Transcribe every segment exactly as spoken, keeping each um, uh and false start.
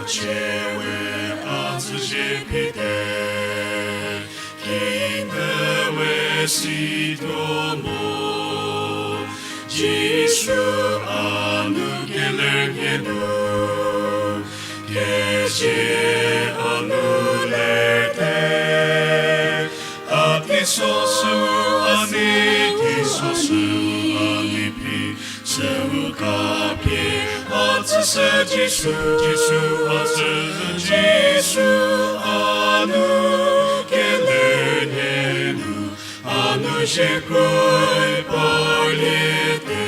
Chie we a tsüzie pite, kine we si tuo mo, Jisu a nu keler nhie nu, kezie a nu lerte, a teiso süu a nei, teiso süu a nei phi, süu kapie a tsüshü Jisu, Jisu a tsü, Jisu a nu keler nhie nu, a nu ziekroi parliete,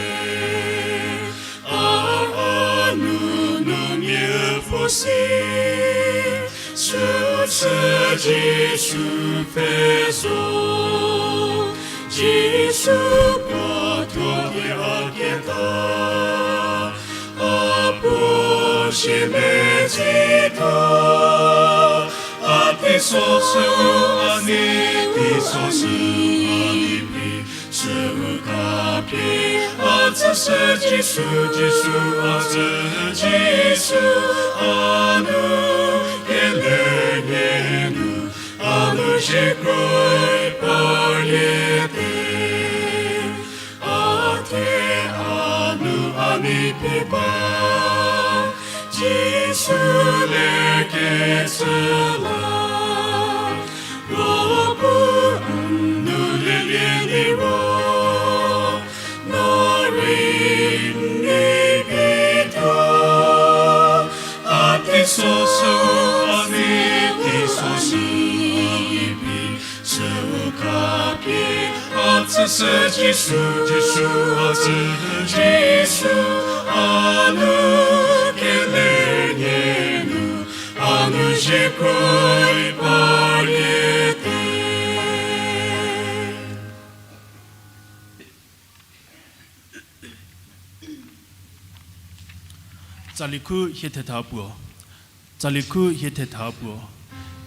a, a nu nu mia pfü si, süu sü Jisu pfhe zo, Jisu puo tuo di a keta, a puo siemedzituo, a teiso süu a nei, teiso süu a nei phi, süu kapie a tsüshü Jisu, Jisu a tsü, Jisu a nu keler nhie nu, a nu ziekroi parliete, a the a nu a nei phi ba, Jisu lekecü la, ro pu n nu lelie liro, no rei n nei phi tuo, a teiso süu a nei, teiso süu a nei phi, süu kapie a tsüshü Jisu, Jisu a tsü, Jisu a nu keler nhie nu, a nu ziekroi parliete. Tsali khu hie thetha puo. Tsali khu hie thetha puo.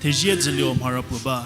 Thezie dzülio mhara puo ba.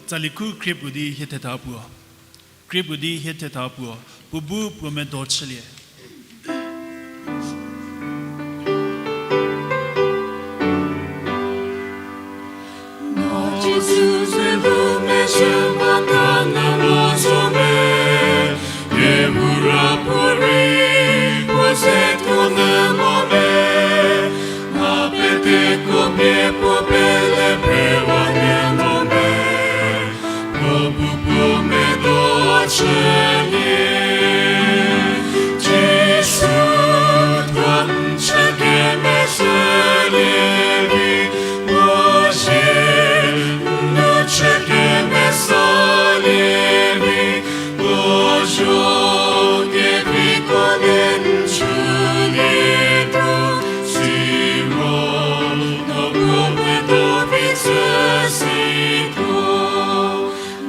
Tsali khu krie puo di hie thetha puo. Krie puo di hie thetha puo. Puo bu puo medo chülie. Jisu ze bu mezhü mhatha nü mo zo me, kehou ra puorei puo ze tuo nü mo me, mha pete ko pie puo pele prewa nü mo me, puo bu puo medo chülie. Jisu tuo n chü kemezhülie vi, puo zie n nu chü kemesa lie vi, puo zo keviko le n chülietuo, siro no puo medo vi tsü situo.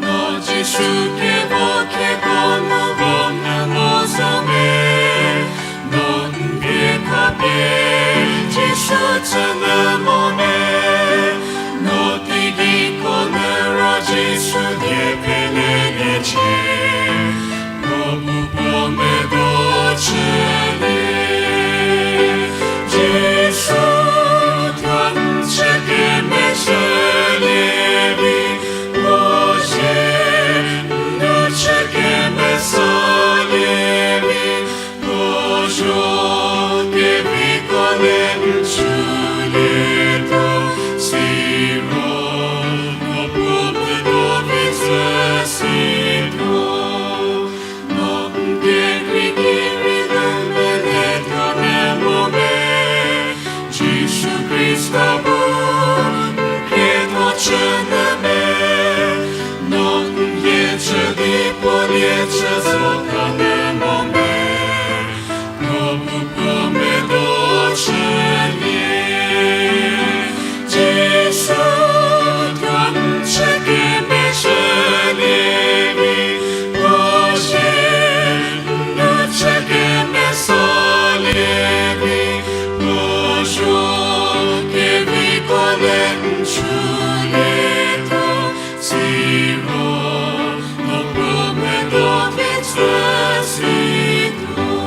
No Jisu kevo keko nu vo nü mo zo me, no n vie khapie Jisu tsü nü mo me, no teigei ko nü ro Jisu die peleliecie, puo bu puo medo chülie. Jisu tuo n chü kemezhülie vi, puo zie n nu chü kemesa lie vi, puo zo keviko le n chülietuo, siro no puo medo vi tsü situo. No n kekrei ki rei nu mele tuo nü mo me, Jisu Khrista bu n khrietho chü nü me, no n lie chü di puo lie chü zo tuo nü mo me, puo bu puo medo chülie. Jisu tuo n chü kemezhülie vi, puo zie n nu chü kemesa lie vi, puo zo keviko le n chülietuo, siro no puo medo vi tsü situo.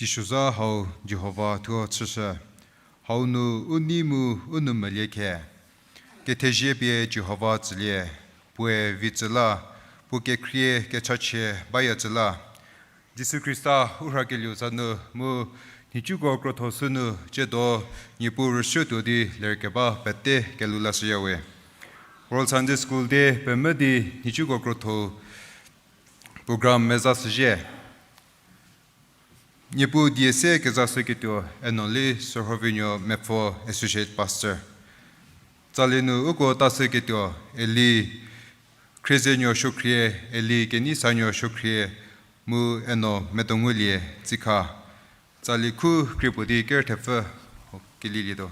Teisozha hau Jihova thuo chüshü, hau nu u nei mu u nou melie khe. Kethezie pie Jihova tsülie, puoe vi tsü la, puo kekhrie kechachie baya tsü la. Jisu Khrista u rhakelieu za nu mu nhicuko krotho sünu tsiedo Niepuu rüsuotuo di lerkeba pete kelhou lashüyawe. World Sunday School Day pemvü di nhicuko krotho program meza shüzhie. Niepuu die se kezashüketuo Enoli Sürhovinuo Mepfo, Associate Pastor. Tsali nu uko tashüketuo Eli Khriezenuo Suokhrie, Eli Keneisanuo Suokhrie, mu Eno Medongulie Tsikha. Tsali khu krie puo di ker thepfü kelilietuo.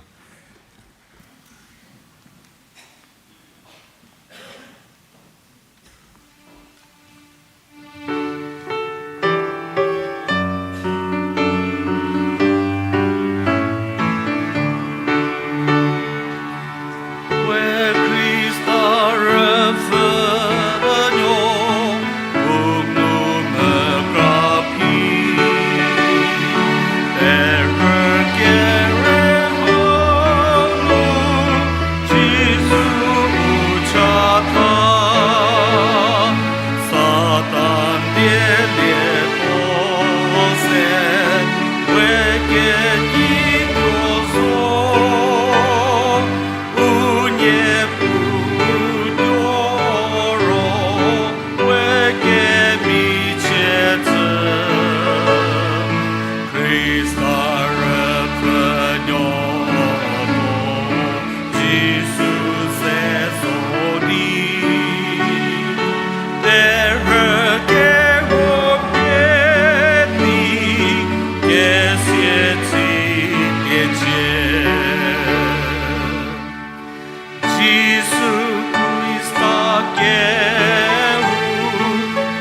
Jisu Khrista kehou,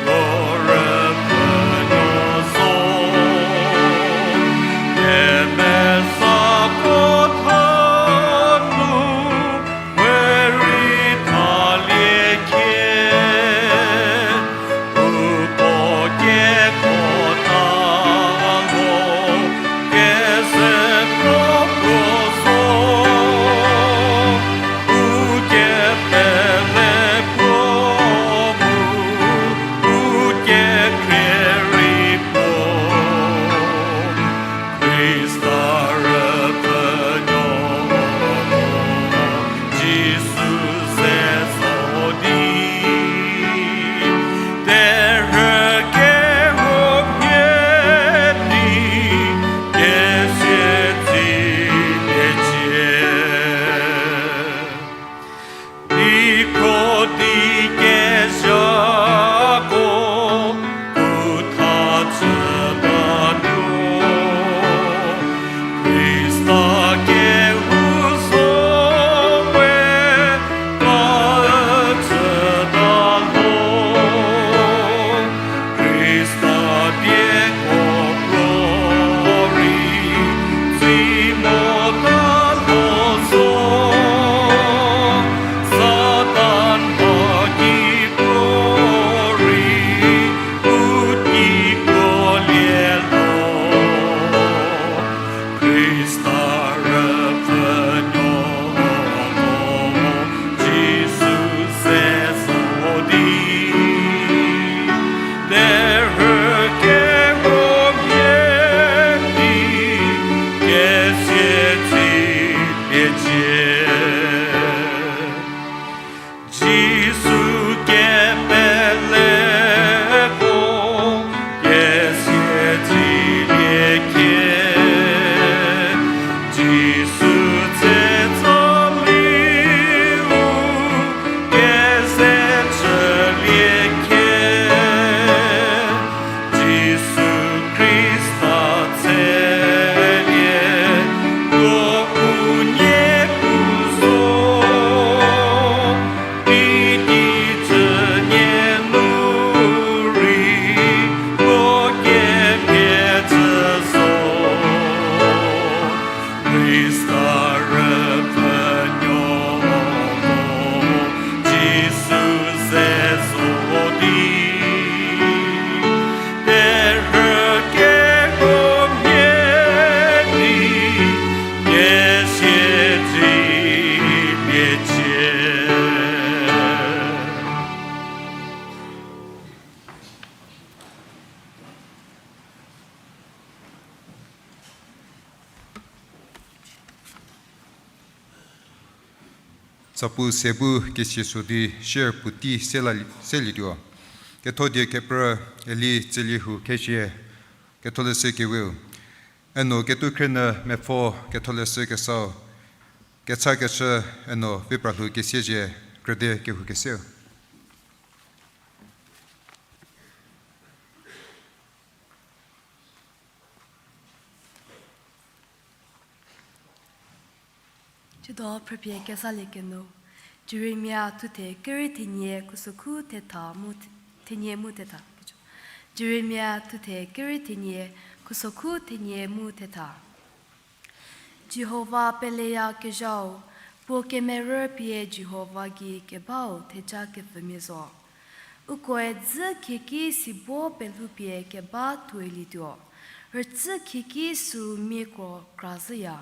lorüpfhünuo zo, kemesa kotha nu we rei thalie khe. Uko keko ta lo, keze puo puo zo, u kepele puo mu, u kekhrie rei puo. Khrista rüpfhünuo mo, Jisu ze zo di, terhü kehou mhie di, kesia tsiliecie. Ikro di kezhako, kutha chütatuo. Khrista kehou zo we, ka chüta lo. Khrista dieko puorei, tsi mota lo zo, Satan mha ki puorei, u ki kuolie lo. Khrista rüpfhünuo mo, Jisu ze zo di, terhü kehou mhie di, kesia tsiliecie. Jisu kepeleko, kesia tsilie khe. Jisu tsetsa liu, keze chülie khe. Jisu Khrista tselie, ko unie Zapu se bu kesia so di share puotei se la, selietuo. Ketho die keprü Eli Tsüliehou Khezhie, Ketholeshü Keweu. Eno Ketukhrienü Mepfo Ketholeshü Kesau. Kechakeshü eno Vipralhou Kesiezhie Krüde Kehoukeseu. Tsiedo phrüpie kezalie kenu, Jeremia thuthe kerei thenie khusokhu thetha mu th-, thenie mu thetha. Jeremia thuthe kerei thenie khusokhu thenie mu thetha. Jihova peleyakezhau, puo kemerü pie Jihova gei kebau theja kepfümia zo. Ukoe dzü khieki sibo pelhoupie keba tuoilietuo, rütsü khieki sü miako kra zhüya.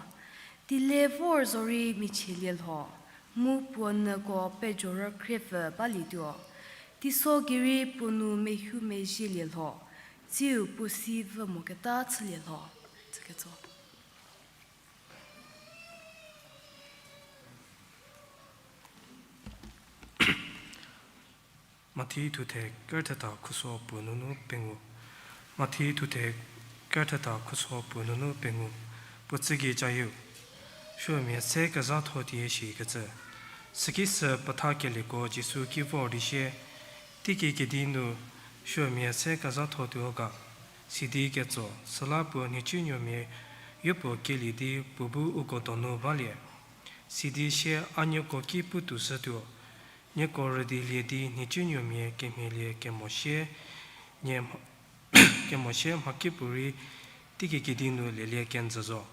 Tile vor zorei michielie lho, mu puo nyüko pejorü khriepfü balietuo. Teiso gei rei puo nu mehoumezhielie lho, tsiu puo si vü moketa chülie lho. Tsüketso. Mathi thuthe kerütheta khuso puo nunu pengou. Mathi thuthe kerütheta khuso puo nunu pengou. Puo tsügei cayieu. Supuomia se kezhatho tie shikecü. Süki sü petha kelieko Jisu ki vor di sie, teiki kedi nu supuomia se kezhatho tuo ga. Sidi ketso, süla puo nhicumia yopuo kelie di puo bu uko donu balie. Sidi sie a nieko ki putuoshütuo, nieko rüdilie di nhicumia kemhielie kemosie, nie mha-, kemosie mhakipuorei teiki kedi nu lielie kenjü zo.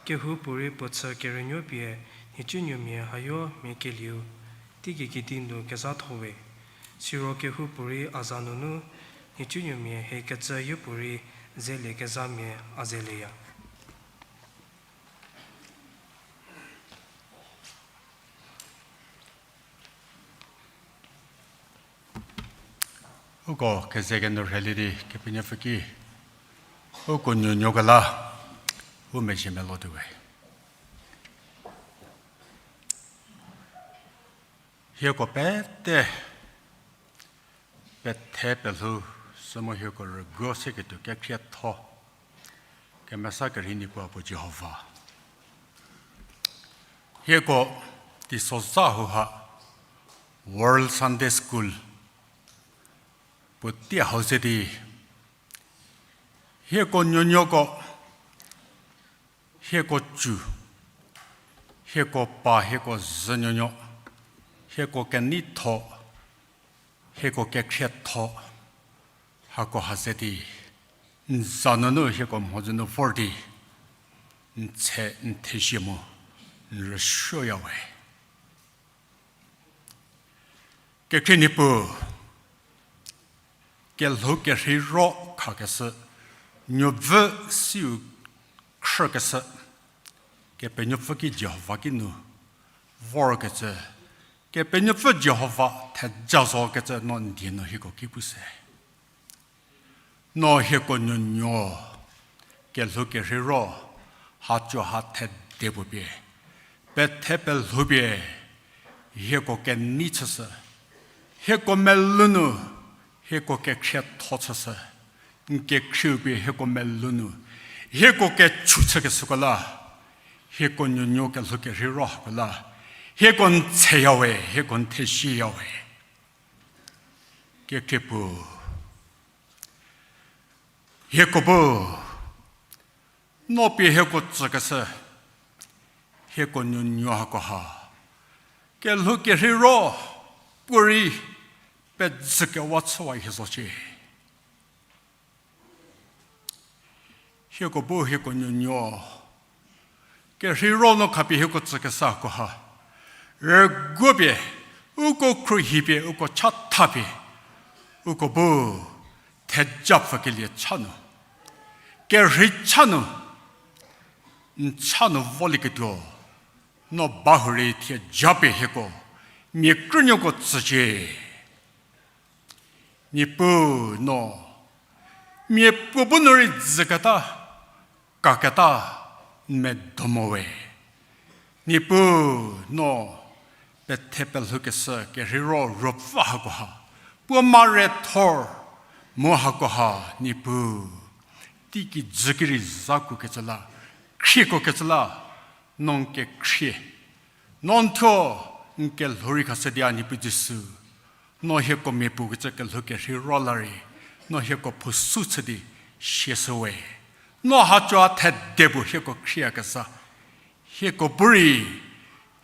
Kehoupuorei puo chü kerünuo pie nhicumia hayo mia kelieu, teiki kedi nu kezhatho we. Siro kehoupuorei a za nunu nhicumia hie kecü yopuorei zelie kezhamia a zelieya. Uko kezekenu rheilie di Kepenuopfü ki uko nuonuoko la u mezhie melotuo we. Hieko pete pethe pelhou sü mu hieko rüguo seketuo kekhrietho kemesa kerhei Niepuu puo Jihova. Hieko teisozha hauha World Sunday School puotei hau ze di hieko nuonuoko, hieko cu, hieko pa, hieko zünuonuo, hieko keneitho, hieko kekhrietho, hako ha ze di n za nunu hieko mhodzü nu vor di n tse n thezie mu n rüsuoya we. Kekhrie Niepuu, kelhou kerheiro khakeshü, nuopfü siu khrükeshü, Kepenuopfü ki Jihova ki nu vorkecü, Kepenuopfü Jihova theja zokecü no n die nu hieko ki pu se. No hieko nuonuo, kelhou kerheiro, haco ha thede puo pie, pethe pelhoupie, hieko kenei chüshü, hieko melou nu, hieko kekhrietho chüshü, n kekhrieu pie hieko melou nu, hieko kechu chükeshüko la, hieko nuonuo kelhou kerheiro hako la, hieko n theya we, hieko n thezieya we. Kekhrie Puo, hieko bu no pie hieko tsükeshü, hieko nuonuo hako ha, kelhou kerheiro puorei pezhü kewa chüwa hie zocie. Hieko bu hieko nuonuo kerheiro no khapie hieko tsükeshü hako ha, rüguo pie, uko khruohi pie, uko chatha pie, uko bu theja pfükelie cha nu, kerhei cha nu, n cha nu volieketuo, no ba hurei thie japie hieko mia krünuoko tsücie. Niepuu no, miapuo bu nu rei dzüketa, kaketa, n medo mo we. Niepuu no, Pethe pelhoukeshü kerheiro ruopfü hakoha, puo mare thor, mu hakoha Niepuu, teikijü ki rei za kukecü la, khriekokecü la, no n kekhrie, no n thuo, n kelhou rei khashü di a Niepuu Jisu, no hieko mia puo kecü kelhou kerheiro la rei, no hieko phousou chü di siashüwe. No haco a thede puo hieko khrieyakezha, hieko bu rei,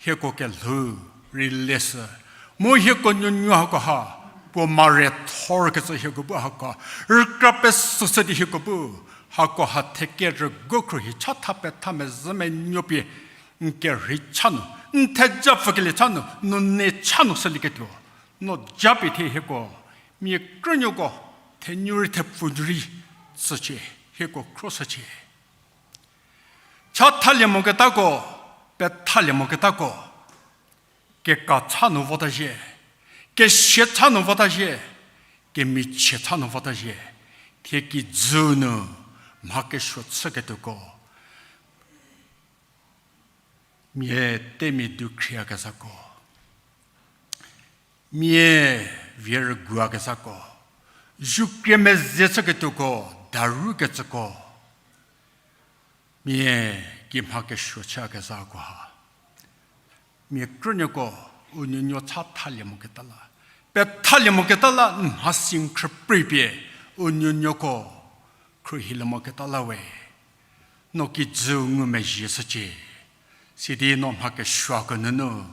hieko kelhou rei leshü, mu hieko nuonuo hakoha, puo mare thorkecü hieko bu hako, rükra pesoshü di hieko bu, hakoha theke rüguo khruohi chatha petha mezhü menuo pie, n kerhei cha nu, n theja pfükelie cha nu, nunei cha nu shülieketuo, no japie thie hieko, mia krünuoko, thenurei thepfu rei, tsücie, hieko khroshücie. Chathalie moketako, pethalie moketako, keka cha nu vota zhie, kesia cha nu vota zhie, kemichie cha nu vota zhie, thie kijü nu mha kesuo chüketuoko, mia temia du khrieyakezhako, mia vie rüguakezhako, zukrie mezhie chüketuoko, darukecüko, mia kimha kesuo chüyakezhako ha, mia krünuoko, u nuonuo chathalie moketa la, pethalie moketa la, n mhasi n khrüprei pie, u nuonuoko, khruohilie moketa la we. No kijüu ngumezhie shücie. Sidi no mha kesuoko nunu,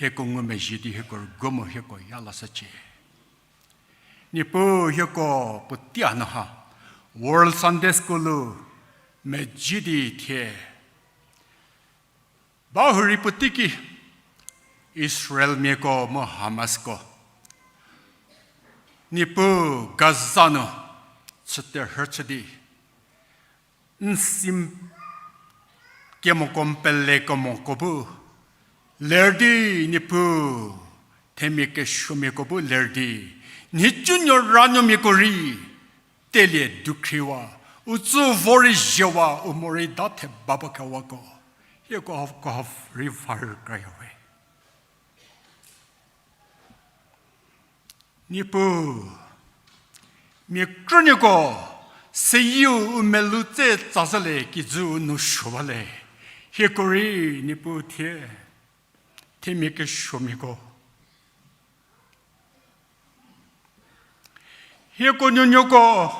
hieko ngumezhie di hieko rüguo mu hieko ya lashücie. Niepuu hieko puotei nu ha, World Sunday School-u mezhie di thie bahurei puoteiki, Israelmiako mu Hamasko, Niepuu Gaza nu chüterhü chü di, n si kemoko n pelekemoko bu ler di, Niepuu, themia kesuomiako bu ler di, nhicunuo ranuomiako rei, telie dukhriwa, u tsü vo rei zhiewa, u morei da theba bakewako, hieko ha rei va rükraya we. Niepuu, mia krünuoko, seyieu u melou tse tsazhülie kijüu nu suo bale, hieko rei Niepuu thie, themia kesuomiako, hieko nuonuoko,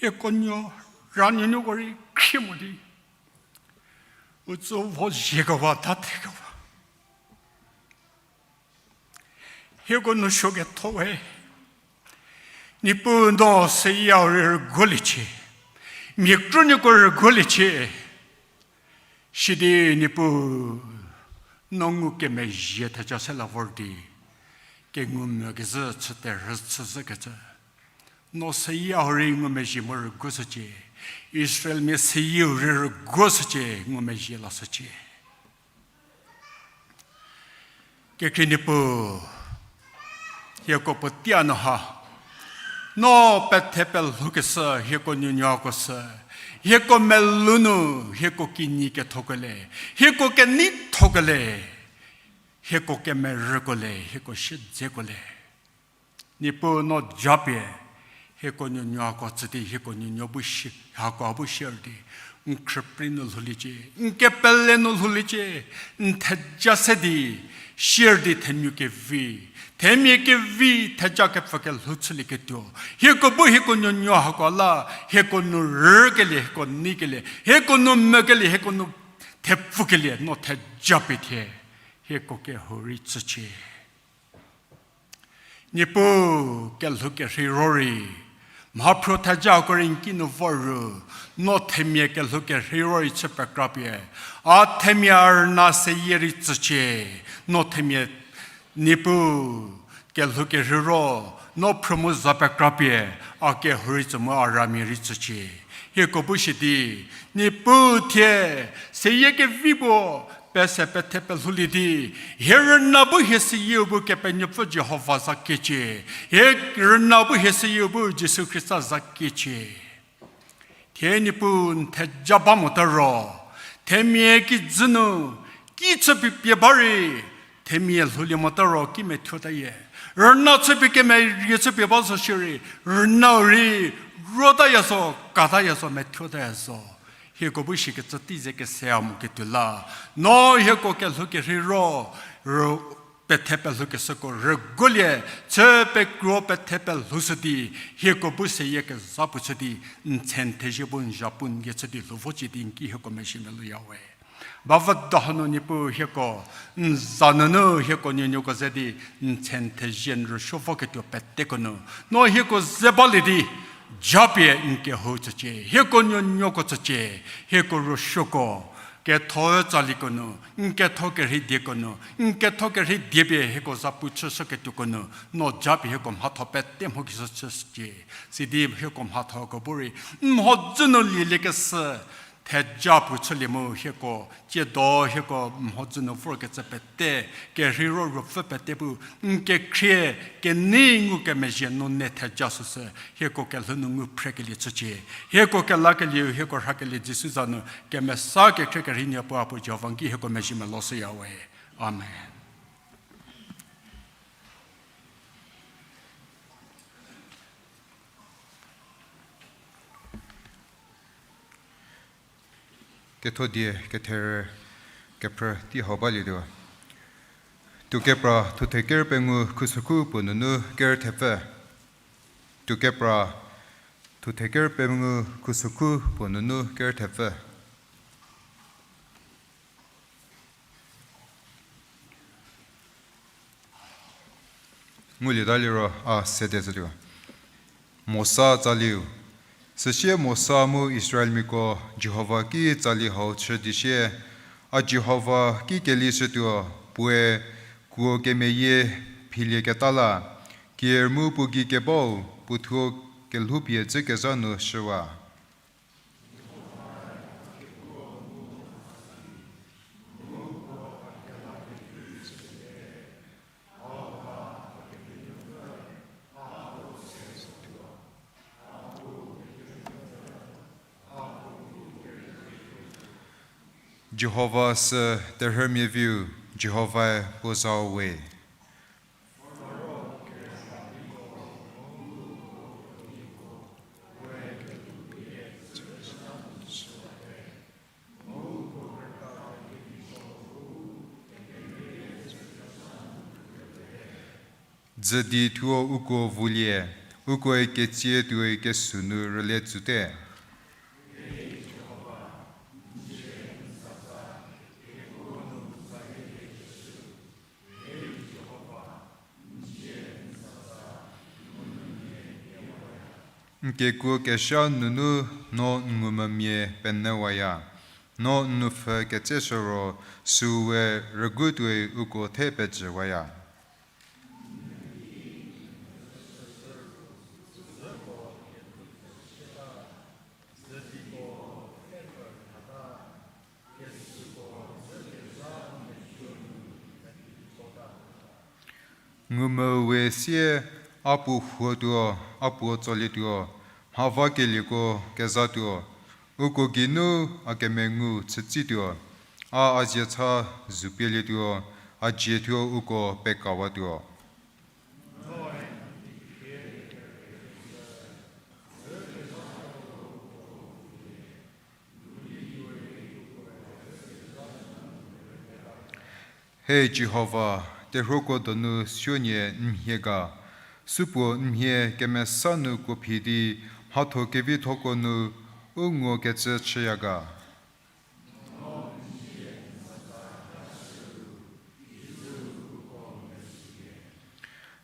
hieko nuo, ranuonuoko rei khrie mo di, u tsü vo zhiekewa, da thekewa, hieko nu suo ketho we. Niepuu no seyau rei rüguoliecie, mia krünuoko rüguoliecie. Sidi Niepuu, no ngukemezhie theja se la vor di, kengumvü kezhü chüterhü chüzhükecü, no seyau rei ngumezhie mu rüguoshücie, Israelmia seyieu rei rüguoshücie, ngumezhie lashücie. Kekhrie Niepuu, hieko puotei nu ha, no pethe pelhoukeshü hieko nuonuoko sü, hieko melou nu, hieko kinyi kethokelie, hieko keneithokele, hieko kemerükelie, hieko siedzekele. Niepuu no japie, hieko nuonuoko tsü di hieko nuonuo bu shi, hako bu share di, n khrüprei nu lhouliecie, n kepele nu lhouliecie, n theja se di, share di thenu kevi, themia kevi, theja kepfü kelhou chülieketuo, hieko bu hieko nuonuo hako la, hieko nu rükelie, hieko neikelie, hieko nu mekelie, hieko nu thepfukelie, no theja pie thie, hieko kehou rei tsücie. Niepuu, kelhou kerheiro rei, mhaphruo thejako rei n ki nu vor ru, no themia kelhou kerheiro rei chü pekrapie, a themia a rüna seyie rei tsücie, no themia Niepuu, kelhou kerheiro, no phrü mu za pekrapie, a kehou rei tsü mu a ramia rei tsücie. Hieko bu shi di, Niepuu thie, seyie kevi puo, pese pethe pelhoulie di, hie rüna bu hie seyieu bu Kepenuopfü Jihova za kiecie, hie rüna bu hie seyieu bu Jisu Khrista za kiecie. Thie Niepuu n theja ba mota ro, themia kijü nu, ki chü pie pie ba rei, themia lhoulie mota ro ki methuotayie. Rüna chüpie kemerie chüpie ba zo shierei, rünau rei, rotaya zo, kataya zo, methuotaya zo. Hieko bu shikecü tei ze kese a mo ketuo la. No hieko kelhou kerhei ro, rü- pethe pelhoukeshüko rüguolie, chü pekro pethe pelhoushü di, hieko bu seyie kezha puo chü di, n tse n thezie bu n zhapu n gei chü di lhou vocie di n ki hieko mezhie melouya we. Bavüdo hanu Niepuu hieko, n za nunu hieko nuonuoko ze di, n tse n thezie n rüsuo voketuo peteko nu, no hieko ze balie di, japie n kehou tsücie, hieko nuonuoko tsücie, hieko rüsuoko, ketho tsaliko nu, n ketho kerhei dieko nu, n ketho kerhei die pie hieko zapu chüshüketuoko nu, no japie hieko mhatho pete mho kishü chücie. Sidi hieko mhathoko bu rei, n mhodzü nu lieliekeshü, theja puo chülie mu hieko, tsiedo hieko mhodzü nu vorkecü pete, kerhei ro ruopfü pete bu, n kekhrie, kenei ngukemezhie nu ne theja süsü, hieko kelhou nu ngu phrekelie chücie. Hieko kelakelieu, hieko rhakelie Jisu za nu, kemesa kekhrie kerhei nie puo a puo Jihova n ki hieko mezhie meloshüya we. Amen. Kethodie ketherü kephrü tei hau balietuo. Tuokepra thuthe ker pengou khusükhu puo nunu ker thepfü. Tuokepra thuthe ker pengou khusükhu puo nunu ker thepfü. Ngulieta liro a sede zhütuo. Mosa tsaliu. Süsie Mosa mu Israelmiako Jihova ki tsali hau chü di sie, a Jihova ki kelishütuo, puoe kuo kemeyie philieketa la, kier mu puo gei kebau puo thuo kelhoupie dzükezha nu shüwa. Jihova sü terhümia viu, Jihovae puo zau we. Dzüdi thuo uko vulie, ukoe ketsie tuoi kesü nu rüle tsüte. N kekuo kesha nunu no n ngumvümia penyüwaya, no n nupfhü ketseshü ro süu we rügu tuoi uko the pejüwaya. Ngumvü we sie, a puo huotuo, a puo tsolietuo, mhavakelieko kezatuo, uko geinu a kemengu chütsituo, a a ziecha züpielietuo, a dzie thuo uko pekawatuo. He Jihova, terhuoko donu suonie n mhie ga? Supuo n mhie kemesa nu kuo phi di mhatho kevithoko nu u ngukecü chüya ga?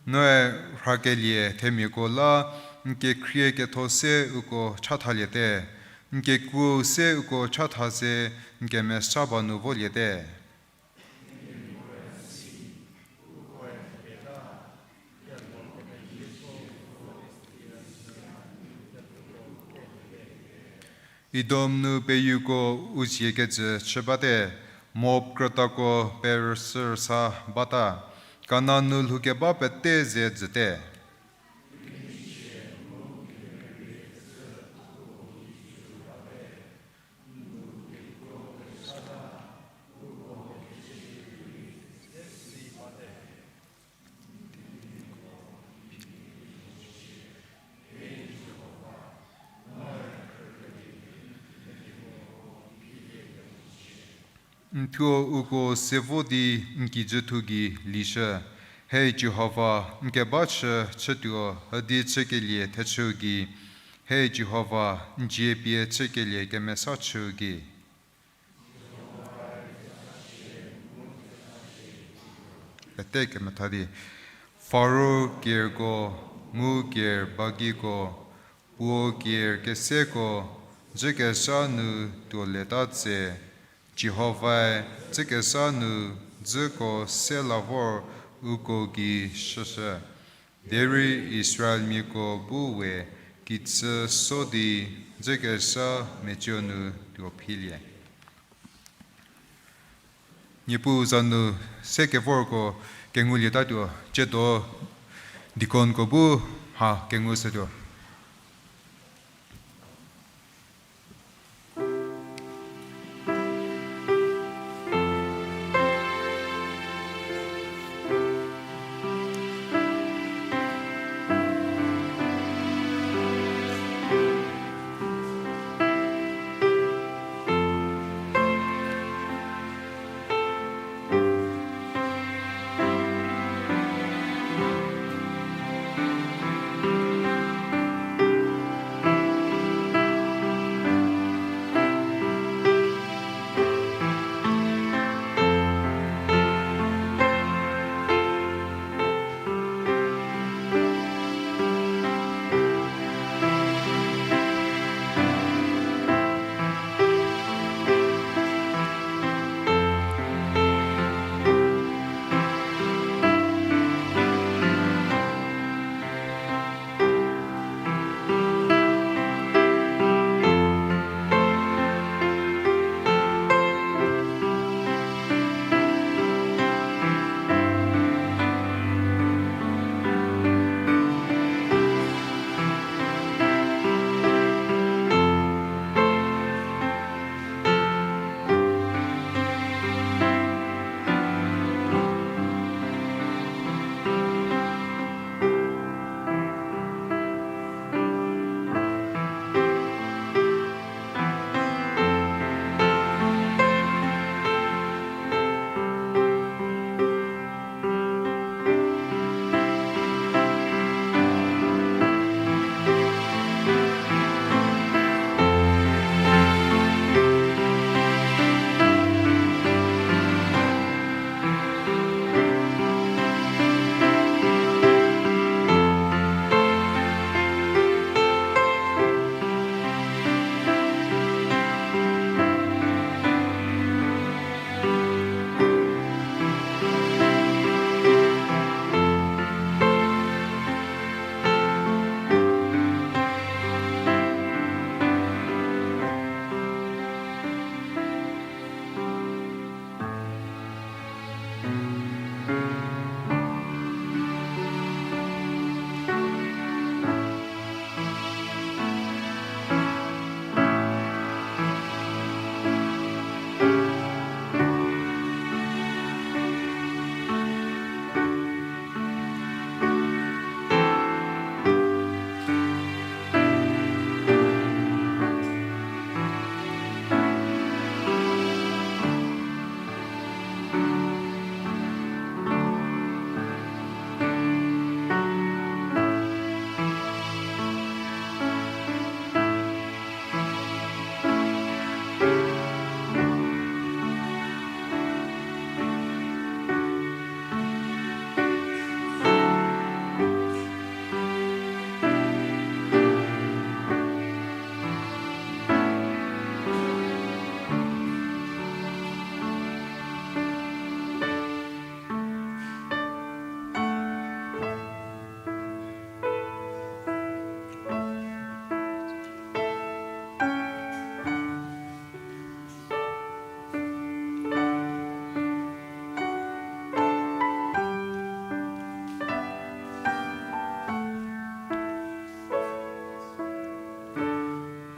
Noe rhakelie themiako la, n kekhrie ketho se uko chathaliete, n kekuou se uko chatha ze n kemesa ba nu voliete. Edom nu peyieko u ziekecü chü bate, Moab krütako perüsü rüsa bata, Kanan nu lhoukeba pete ze dzüte. N thuo uko se vo di n kijüthu gei lishü. He Jihova, n keba chü chütuo üdi chükelie thechüu gei. He Jihova, n dzie pie chükelie kemesa chüu gei. Pete kemetha di. Faro kerko, mu ker bagiko, puo ker keseko, dzü kesa nu tuolieta tse, Jihovae dzü kesa nu dzüko se la vor uko gei shüshü. Derei Israelmiako bu we kijü so di dzü kesa mecü nu tuo philie. Niepuu za nu se kevorko kengulietatuo, ciedo deaconko bu mha kengushütuo.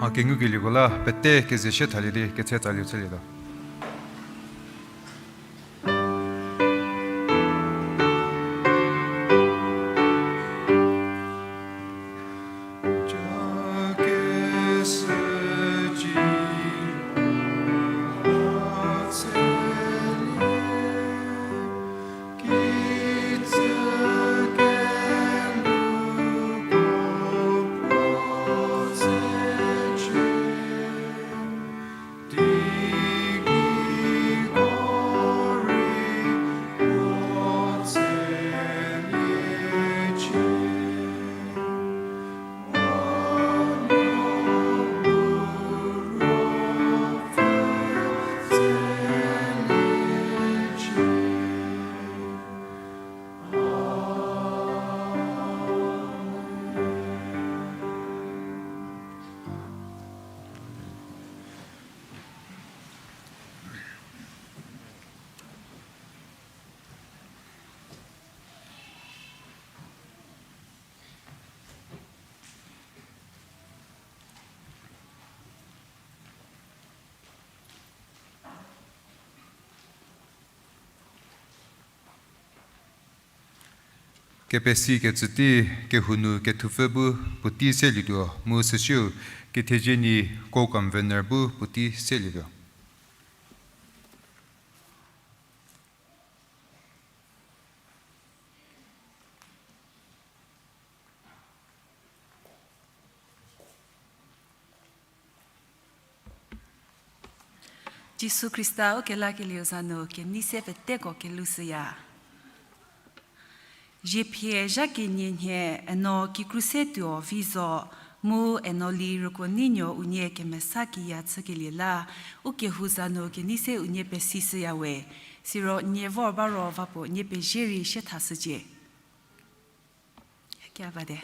A kengukelieko la pete kezeshie thalie di ketse tsaliu chülietuo. Kepesikecü tei kehou nu kethupfü bu puotei selietuo mu süsiu kethezie nyi co-convener bu puotei selietuo. Jisu Khrista ukelakelieu za nu kenei se peteko kelhou shüya. Ziephie zha kenie nhie eno kikru se tuo vi zo, mu eno li rükuo neinuo unie kemesa kiya chükelie la, ukehou za nu kenei se unie pesishüya we, siro nie vor ba ro va puo nie pezie rei sie thashücie. Keba de.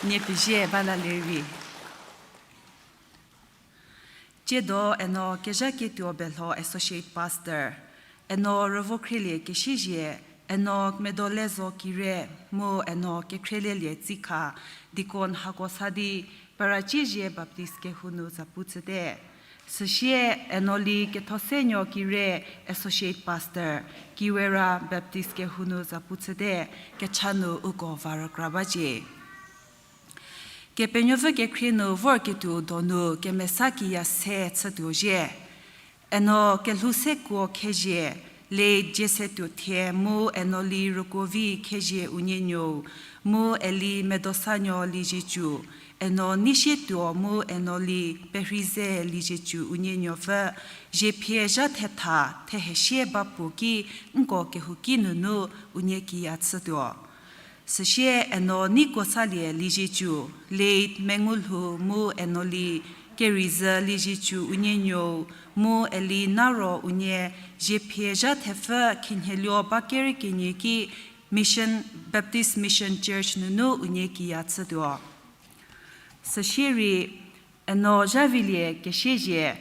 Nie pezie ba la lerei. Tsiedo eno kezhaketuo Belho Associate Pastor, eno Rüvokhrielie Kesiezie, eno Medolezo Kire, mu eno Kekhrielie Tsikha, deacon hako sa di, Peraciezie Baptist kehou nu zapu chüte. Süsie eno li Kethosenuo Kire, Associate Pastor, Kiwera Baptist kehou nu zapu chüte, kecha nu uko va rükra bacie. Kepenuopfü kekhrie nu vorketuo donu kemesa kiya se chütuo zhie. Eno kelhou sekuo Khezie, Late Jiesetuo Thie mu eno li rükuo vi Khezie unie nuou, mu eli Medosanuo Liezietsu, eno Neisietuo mu eno li Perheize Liezietsu unie nuopfü, ziephie zha thetha thehesie ba puo ki nko kehouki nunu unie kiya chütuo. Süsie eno Neikosalie Liezietsu, Late Mengulhou mu eno li Kereizü Liezietsu unie nuou, mu eli Naro unie, ziephie zha thepfü khinhieluo ba kere kenie ki Mission, Baptist Mission Church nunu unie kiya chütuo. Süsie rei, eno Zhavilie Kesiezie,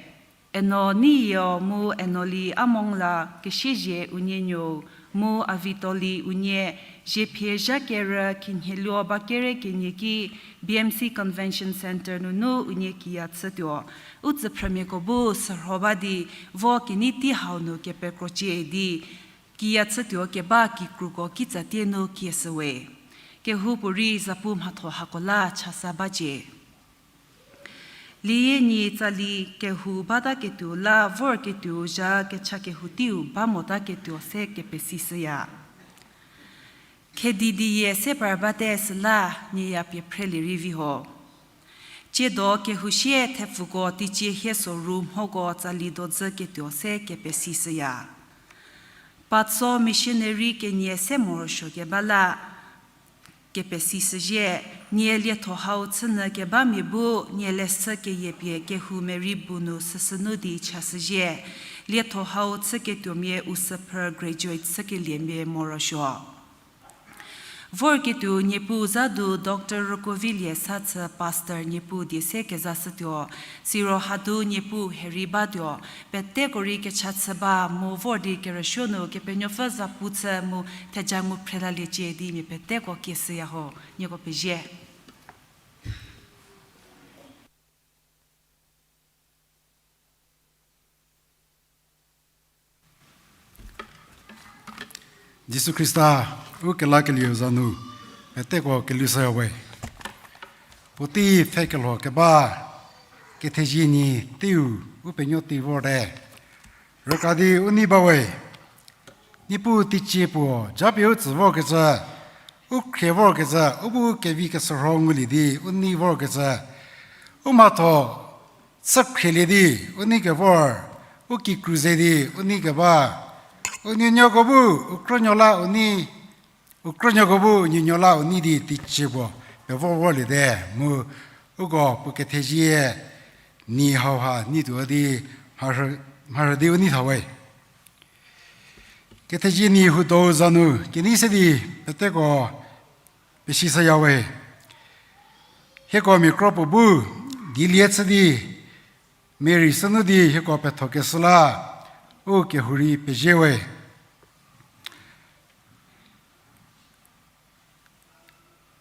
eno Neiyieo mu eno li Amongla Kesiezie unie nuou, mu Avitoli unie, ziephie zha kerü khinhieluo ba kere kenie ki B M C Convention Centre nunu unie kiya chütuo. U tsüphrümiako bu sürho ba di vo kenei tei hau nu kepekrocie di kiya chütuo keba kikruko kitsatie nu kieshüwe. Kehoupuorei zapu mhatho hako la chasa bacie. Liye nyi tsali kehou bataketuo la vorketuo zha kecha kehou teiu ba motaketuo se kepesishüya. Khedi diye se par bate süla nieya pie phrelie rei vi ho. Tsiedo kehou sie thepfuko teicie hie soru mhoko tsali dodzü ketuo se kepesishüya. Patso missionary kenie se morosuo keba la kepesishüzhie, nie lietho hau chünyü kebamia bu nie leshü keyie pie kehou merei bu nu süsünu di chashüzhie. Lietho hau chüketuomia u süphrü graduate chükeliemia morosuo. Vorketuo Niepuu za du Doctor Rükovilie sa chü Pastor Niepuu die se kezashütuo, siro hadu Niepuu herei batuo, peteko rei kecha chü ba mu vor di kerüsuo nu Kepenuopfü zapu chü mu theja ngu phrelaliecie di mia peteko kieshüya ho, nieko pezie. Jisu Khrista, u kelakelieu za nu, peteko kelhou shüya we. Puotei pfhekelho keba, kethezie nyi teiu u penuo tei vorte. Rükra di u nei ba we. Niepuu teicie puo, japie u tsü vorkecü, u khrie vorkecü, u bu kevi kesürho ngulie di u nei vorkecü, u mhatho chükhrielie di u nei kevor, u kikru ze di u nei keba, u nuonuoko bu u krünuo la u nei, u krünuoko bu nuonuo la u nei di teicie puo pevor vorliete, mu uko puo kethezie nyi hauha nei tuo di mharhü, mharhü di u nei tha we. Kethezie nyi hudo za nu kenei se di peteko pesishüya we. Hieko mia kro puo bu dielie chü di, Mary sünu di hieko pethokeshü la, u kehou rei pezie we.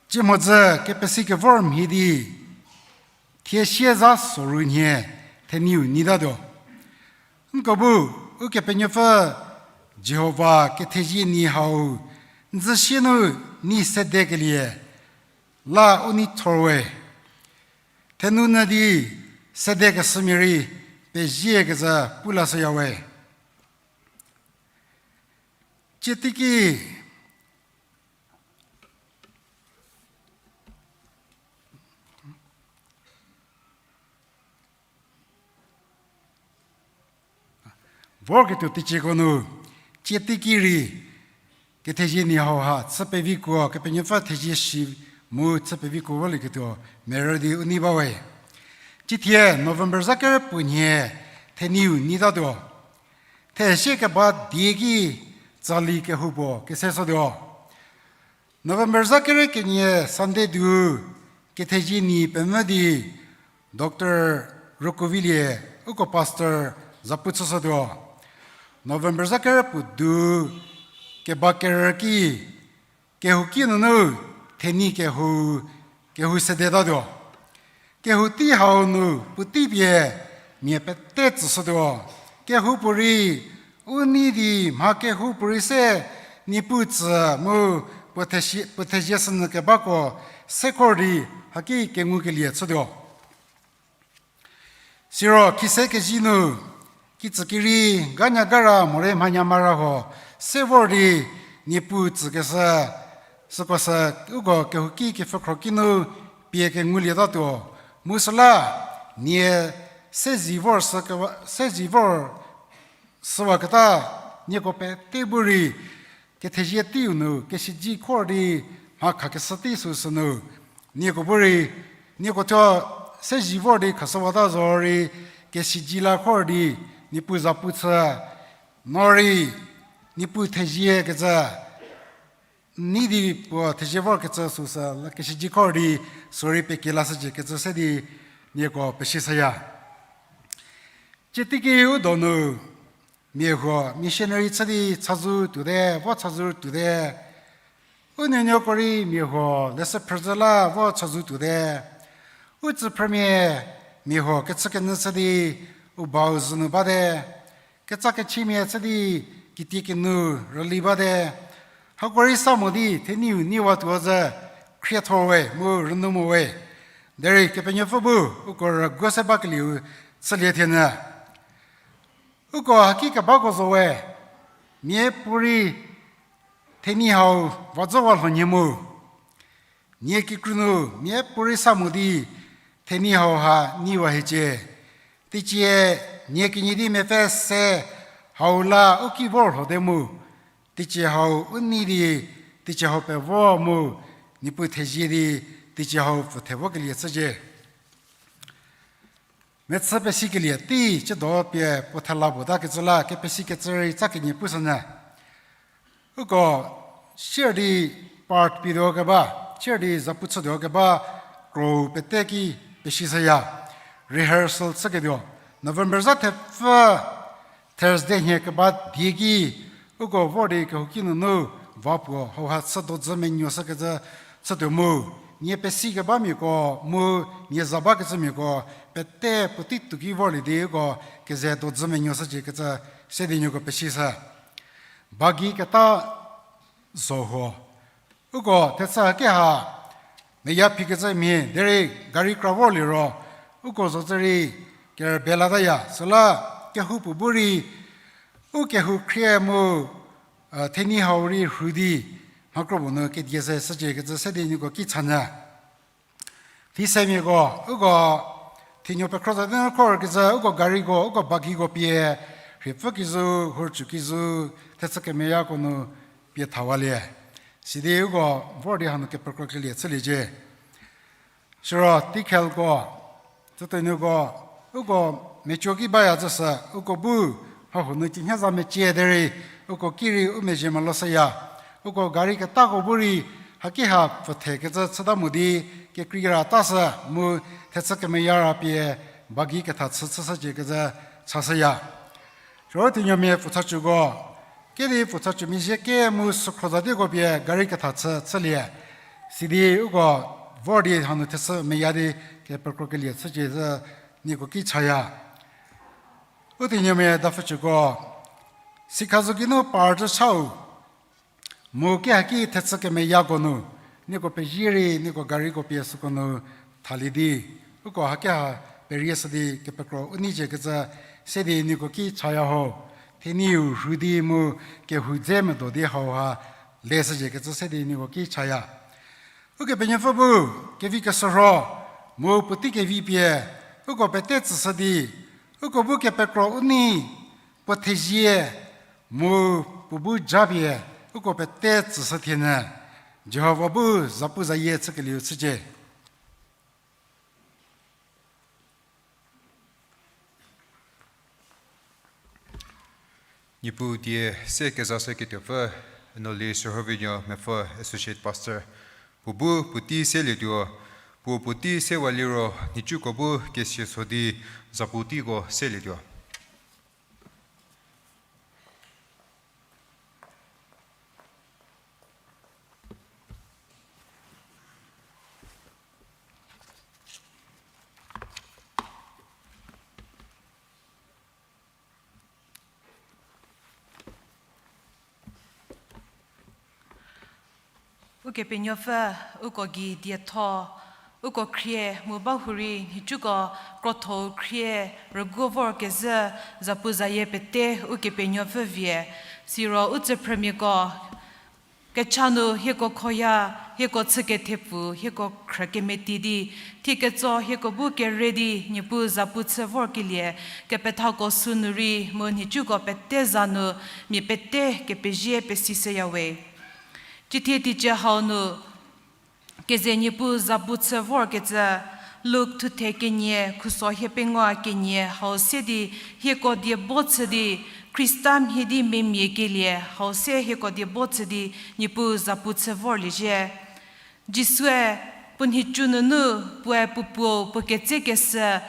Tsie mhodzü kepesi kevor mhie di, thie sie za soru nhie thenieu nei tatuo. Nko bu, Ukepenuopfü Jihova kethezie nyi hau N zü sie nu nei sedekelie la u nei thor we. Thenou nyü di sedekeshümia rei pezie kecü pu lashüya we. Tsie teiki vorketuo teicie ko nu, tsie teiki rei kethezie nhie hauha chü pevikuo, Kepenuopfü thezie shi mu chü pevikuo volieketuo merü di u nei ba we. Tsie thie November za ker puo nhie thenieu nei tatuo. Thesie keba die ki tsali kehoupuo kese shütuo. November za ker kenie Sunday du kethezie nhie pemvü di Doctor Rokovilie uko pastor zapu chüshütuo. November za ker puo du keba kerü ki kehouki nunu thenie kehou, kehou sedetatuo. Kehou tei hau nu puotei pie mia pete tsüshütuo. Kehoupuorei u nei di mha kehoupuorei se Niepuu tsü mu puo thezie, puo thezie sünyü kebako se khor di haki kengukelie chütuo. Siro khise kezie nu, kitsü kiri, ganya gara morei mhanya mara huo se vor di Niepuu tsükeshü, süko sü uko kehouki kepfhükhro ki nu pie kengulietatuo. Mu süla nie se zi vor sü kewa, se zi vor süwaketa nieko pete bu rei kethezie teiu nu kesizi khor di mha khakeshü tei süsü nu nieko bu rei, nieko thuo se zi vor di khashüwata zorei kesizi la khor di Niepuu zapu chü, no rei Niepuu thezie kecü nei di puo thezie vorkecü süsü la kesizi khor di sorei pekie lashücie kecü se di nieko pesishüya. Tsie teiki u donu mia huo missionary chü di chazou tuote, vo chazou tuote. U nuonuoko rei mia huo leshü phrüzhü la vo chazou tuote. U tsüphrümia mia huo kechükenyü chü di u bau zhü nu bate. Ketsa kechimia chü di kitiekinu rüli bate. Hako rei sa mo di thenieu niewatuo zhü khriethor we mu rünou mo we. Derei Kepenuopfü bu uko rüguo se bakelieu chülie thienyü. Uko haki kebako zo we, miapuorei thenie hau vazhüwa lho nhie mu. Nie kikru nu miapuorei sa mo di thenie hau ha neiwa hiecie. Teicie nie kenie di mepfü se hau la u ki vor lhote mu. Teicie hau u nei di, teicie hau pevo mu, Niepuu thezie di, teicie hau pfüthe vokelie chücie. Mechü pesikelie tei chüdo pie puo thela puo ta kecü la kepesikecü rei tsa kenie pushünyü. Uko sier di part pietuo keba, sier di zapu chütuo keba, kro pete ki pesishüya. Rehearsal chüketuo. November za thepfü Thursday nhie keba die ki, uko vor di kehouki nunu va puo hauha chü dodzü menuoshükecü chütuo mu. Nie pesi kebamiako mu nie za bakecümiako pete puotei tuo ki vorlie di uko keze dodzü menuoshücie kecü se di nieko pesishü. Bagi keta zo huo. Uko thechü haki ha meya phikecü mhie derei gari kra vorlie ro, uko zocü rei kerübe lataya, süla kehoupuo bu rei u kehou khrie mu, thenie hau rei rhu di mha kropuo nu kedie ze shücie kecü se di nieko ki chanyü. Thisemiako, uko thinuo pekhro za di nu khor kecü uko gariko, uko bagiko pie rhiepfü kizu, hurcu kizu, thechü kemeyako nu pie thawalie. Sidi uko vor di hanu kepekro kelie chüliecie. Siro teikhelko, tsütuonuoko, uko mecuo ki baya züsü, uko bu mhahuo nu cinhie za mecie derei, uko ki rei u mezhie meloshüya. Uko gari ketako bu rei haki ha pfüthe kecü chüta mo di, kekreikera tasü mu thechü kemeya ra pie bagi ketha chü chüshücie kecü chashüya. Siro thinuomia pfutsacuko, kedi pfutsacu mezhie ke mu sükhro za dieko pie gari ketha chü chülie. Sidi uko vor di hanu thechü meya di kepekro kelie chücie zü nieko ki chaya. U thinuomia dapfücuko, sikha zo geinu par zü chau. Mu ki haki thechü kemeyako nu, nieko pezie rei, nieko gariko pie süko nu thalie di, uko haki ha perieshü di kepekro u nei zhie kecü se di nieko ki chaya ho. Thenieu rhu di mu kehou dze medo di hauha leshü zhie kecü se di nieko ki chaya. Ukepenuopfü bu, kevi keshürho, mu puotei kevi pie, uko pete tsüshü di, uko bu kepekro u nei, puo thezie, mu puo bu japie, uko pete tsüshü thienyü, Jihova bu zapuzayie chükelieu chücie. Niepuu die se kezashüketuopfü, Noli Sürhovinuo Mepfü Associate Pastor, puo bu puotei selietuo, puo puotei sewa liro nhicuko bu kesia so di zapu teiko selietuo. Ukepenuopfü, uko gei dietho, uko khrie mu bahurei nhicuko krotho-u khrie rüguo vorkezhü zapuzayie pete Ukepenuopfü vie, siro u tsüphrümiako kecha nu hieko khoya, hieko chü kethepfu, hieko khrü kemeti di, thie ketso hieko bu kere di Niepuu zapu chü vorkelie, kepethako sünu rei mu nhicuko pete za nu mia pete kepezie pesishüya we. Cithie teicie hau nu keze Niepuu zapu chü vorkecü, Luk thuthe kenie khuso hiepengou kenie hau se di hieko die bo chü di, Khrista mhie di memia kelie hau se hieko die bo chü di Niepuu zapu chü vorliecie. Jisue puo nhicu nunu puoe puo puo puo ketsekeshü,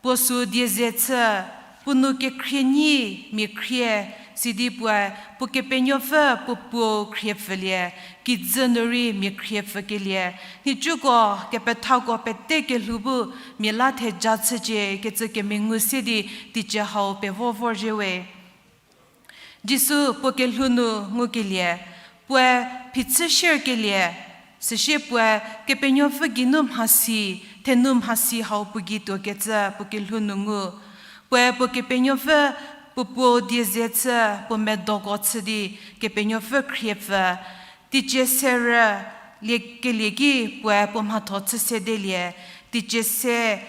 puo sü die ze chü, puo nu kekhrie nyi mia khrie, sidi puoe puo Kepenuopfü puo puo khrie pfülie, kijü nu rei mia khrie pfükelie, nhicuko kepethako pete kelhou bu mia la theja chücie kecü kemengu se di teicie hau pevo vorzhie we. Jisu puo kelhou nu ngukelie, puoe phichü sherkelie, süsie puoe Kepenuopfü geinu mhasi, thenu mhasi hau puo gei tuokecü puo kelhou nu ngu. Puoe puo Kepenuopfü puo puo die ze chü, puo medoko chü di Kepenuopfü khrie pfü. Teicie se rü liekelie ki puoe puo mhatho chü sedelie, teicie se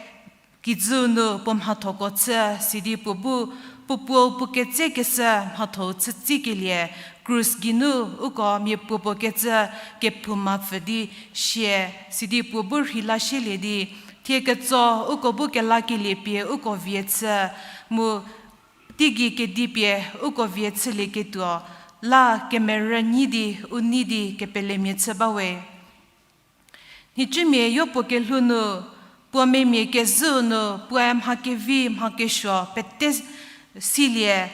kijüu nu puo mhathoko chü, sidi puo bu puo puo puo ketsekeshü mhatho-u chütsikelie, krus geinu uko miapuopuo kecü kephouma pfü di sie, sidi puo bu rheila shielie di, thie ketso uko bu kelakelie pie uko vie chü, mu teigei kedi pie uko vie chülieketuo la kemerü nyi di u nei di kepelemia chü bawe. Nhicumia yopuo kelhou nu, puo memia kezhüu nu puoe mha kevi mha kesuo pete silie,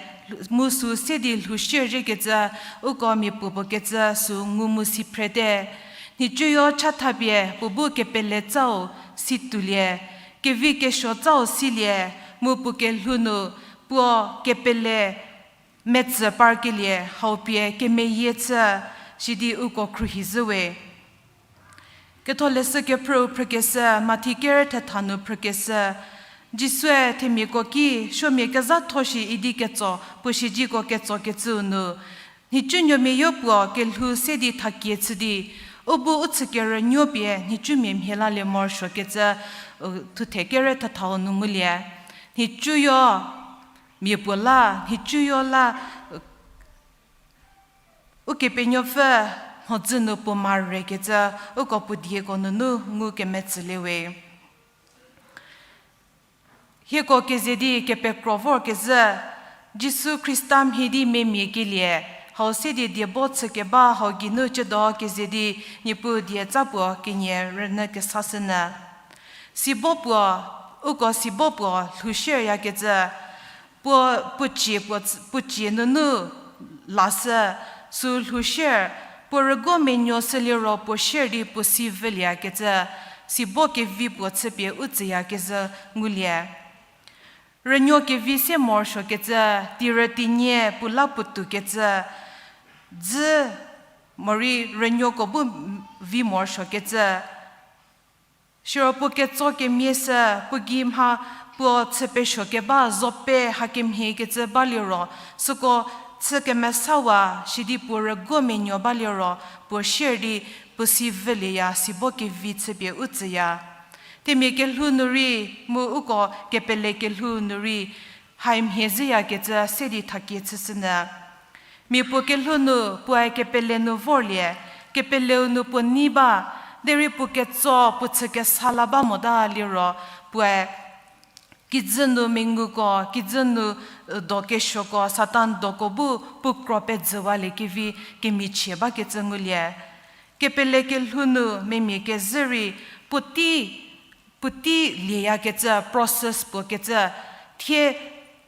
mu sü se di lhou shierzhiekecü, uko miapuopuo kecü sü ngu mu si phrete. Nhicuyo chathapie puo bu kepele tsau si tuolie, kevi kesuo tsau silie, mu puo kelhou nu puo kepele metsü parkelie hau pie kemeyie chü, sidi uko khruohi zhüwe. Ketholeshü kephrüu phrükeshü, Mathi kere thetha nu phrükeshü, Jisue themiako ki, suomia kezhatho shi idi ketso, puo siezeko ketsokecüu nu, nhicunuomia yopuo kelhou se di thakie chü di, u bu u chükerünuo pie nhicumia mhie lalie morosuokecü, u, thuthe kere thethau nu ngulie. Nhicuyo miapuo la, nhicuyo la, Ukepenuopfü mhodzü nu puo marekecü, uko puo dieko nunu ngukemetsülie we. Hieko keze di kepekro vorkezhü, Jisu Khrista mhie di memia kelie, hau se di diebo chükeba hau geinu ciedo keze di Niepuu die tsa puo kenie rünyü kesashünyü. Sibo puo, uko sibo puo lhou shieryakecü, puo, puo cie, puo ts-, puo cie nunu lashü, sü lhou shier, puo rügo menuo shüliro puo shier di puo si vüliekecü, sibo kevi puo chüpie u tsüyakezhü ngulie. Rünuo kevi se morosuokecü, teirü teinie puo la puotoukecü, dzü morei rünuoko bu vi morosuokecü. Siro puo ketso kemie sü, puo gei mha puo chü pesuo keba zope hakemhiekecü baliro, süko chü kemesawa sidi puo rüguo menuo baliro, puo sier di puo si vülieya, si bo kevi chüpie u tsüya. Themia kelhou nu rei, mu uko kepele kelhou nu rei, hai mhie zhüyakecü se di thakie chüshünyü. Mia puo kelhou nu puoe kepele nu vorlie, kepeleu nu puo nei ba, derei puo ketso puo chü kesa la ba mota liro, puoe kijü nu menguko, kijü nu, e, do kesuoko, Satan doko bu puo kro pejüwalie kevi kemichie bakecü ngulie. Kepele kelhou nu memia kezhü rei puotei puotei lieyakecü, process puo kecü, thie,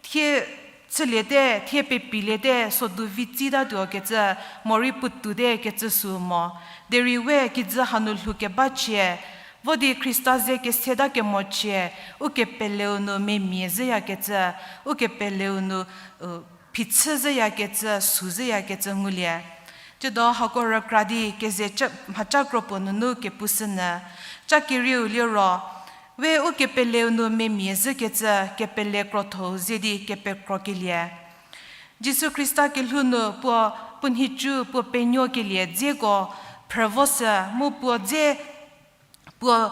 thie chüliete, thie pepiliete, sodu vi tsitatuo kecü, morei puotou te kecü sü mo. Derei we kijü hanu lhou keba chie, vo di Khrista ze keseta kemochie, ukepeleu nu memia zhüyakecü, ukepeleu nu, u, phichü zhüyakecü, sü zhüyakecü ngulie. Tsiedo hako rükra di keze cha, mhacha kropuo nunu kepushünyü. Cha kerieu liro, we ukepeleu nu memia zhükecü kepele krotho-u ze di kepekrokelie. Jisu Khrista kelhou nu puo, puo nhicu puo penuokelie dzeko phrü vo sü, mu puo dze puo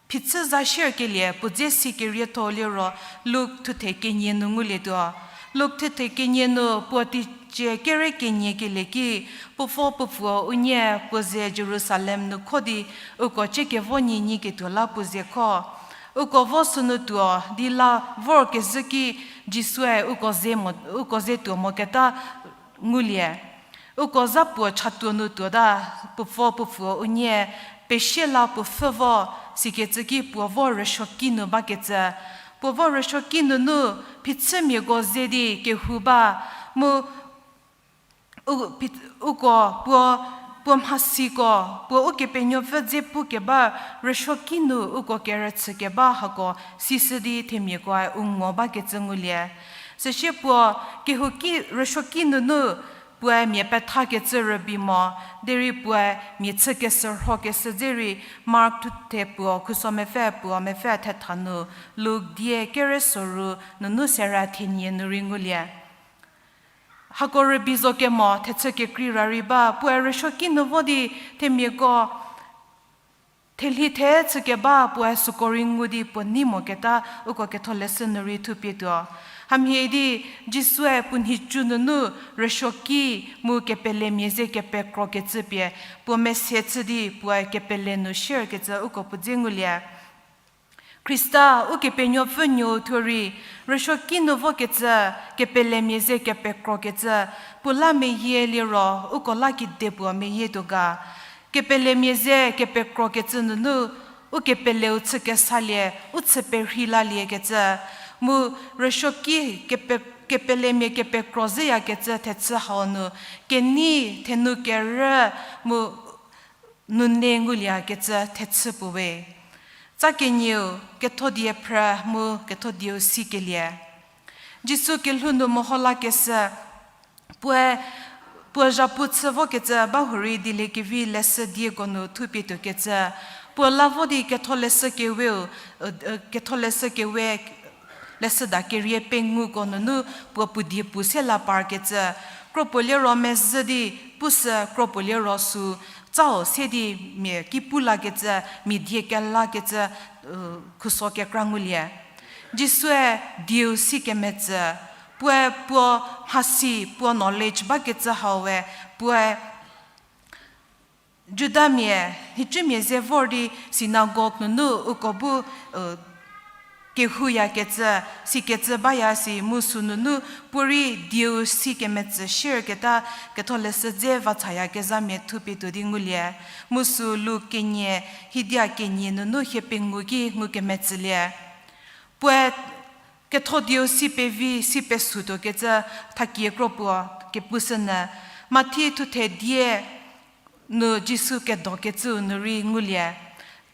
phichü za sierkelie puo dze si kerietho liro Luk thuthe kenie nu ngulietuo. Luk thuthe kenie nu puo teicie kere kenie kelie ki, puo pfo puo pfuo unie puo ze Jerusalem nu kho di uko chiekevo nyi nyiketuo la puo ze kho. Uko vo sünu tuo di la vorkezhü ki Jisue uko ze mo, uko ze tuo moketa ngulie. Uko za puo chatuo nu tuota, puo pfo puo pfuo unie pesie la puo pfhü vo, sikecü ki puo vo rüsuoki nu bakecü. Puo vo rüsuoki nunu phichümiako ze di kehou ba, mu u, phi, uko puo, puo mhasiko, puo Ukepenuopfü dze pukeba rüsuoki nu uko kerüchükeba hako sishü di themiakoe u ngo bakecü ngulie. Süsie puo kehouki rüsuoki nunu puoe mia pethakecü rübei mo, derei puoe mia chükeshürhokeshü dze rei Mark thuthe puo khuso mepfü puo mepfü thetha nu, Luk die kere soru nunu sera thenie nu rei ngulie. Hako rübei zo kemo thechü kekrei ra rei ba, puoe rüsuoki nu vo di themiako thelhi the chükeba puoe süko rei ngu di puo nei moketa uko ketholeshü nu rei thupie tuo. Hamhie di Jisue puo nhicu nunu rüsuoki mu kepelemia ze kepekrokecü pie puo mese chü di puoe kepele nu sierkecü uko puo dze ngulie. Khrista Ukepenuopfü nuou thuo rei, rüsuoki nu vokecü, kepelemia ze kepekrokecü, puo la meyie liro, uko la kedipuo meyietuo ga. Kepelemia ze kepekrokecü nunu, ukepeleu chü kesalie, u chü perhei laliekecü, mu rüsuoki kepe, kepelemia kepekro zhüyakecü thechü hau nu, kenei, thenu kerü, mu nune nguliekecü thechü puo we. Tsa kenieu, kethodie phrü mu kethodieu sikelie. Jisu kelhou nu meho lakeshü, puoe, puo zhapu chü vokecü bahurei dieliekevi leshü dieko nu thupie tuokecü, puo la vo di ketholeshü keweu, ketholeshü kewe, leshüda kerie penguko nunu puo puo die pu se la parkecü, kro puo liro mezhü di, pushü kro puo liro sü, tsau se di mia ki pu lakecü, mia die kelakecü, khuso kekra ngulie. Jisue dieu si kemetsü, puoe puo mhasi, puo knowledge bakecü hau we, puoe Judamia, nhicumia ze vor di synagogue nunu uko bu, kehouyakecü, sikecü baya si mu sünunu puorei dieu si kemetsü shierketa ketholeshü dze vachayakezhamia thupie tuo di ngulie. Mu sü Luk kenie, hiedia kenie nunu hie pengou ki ngukemetsülie. Puoe kethodieu si pevi si pesutuokecü thakie kro puo kepushünyü. Mathi thuthe die nu Jisu kedokecüu nu rei ngulie.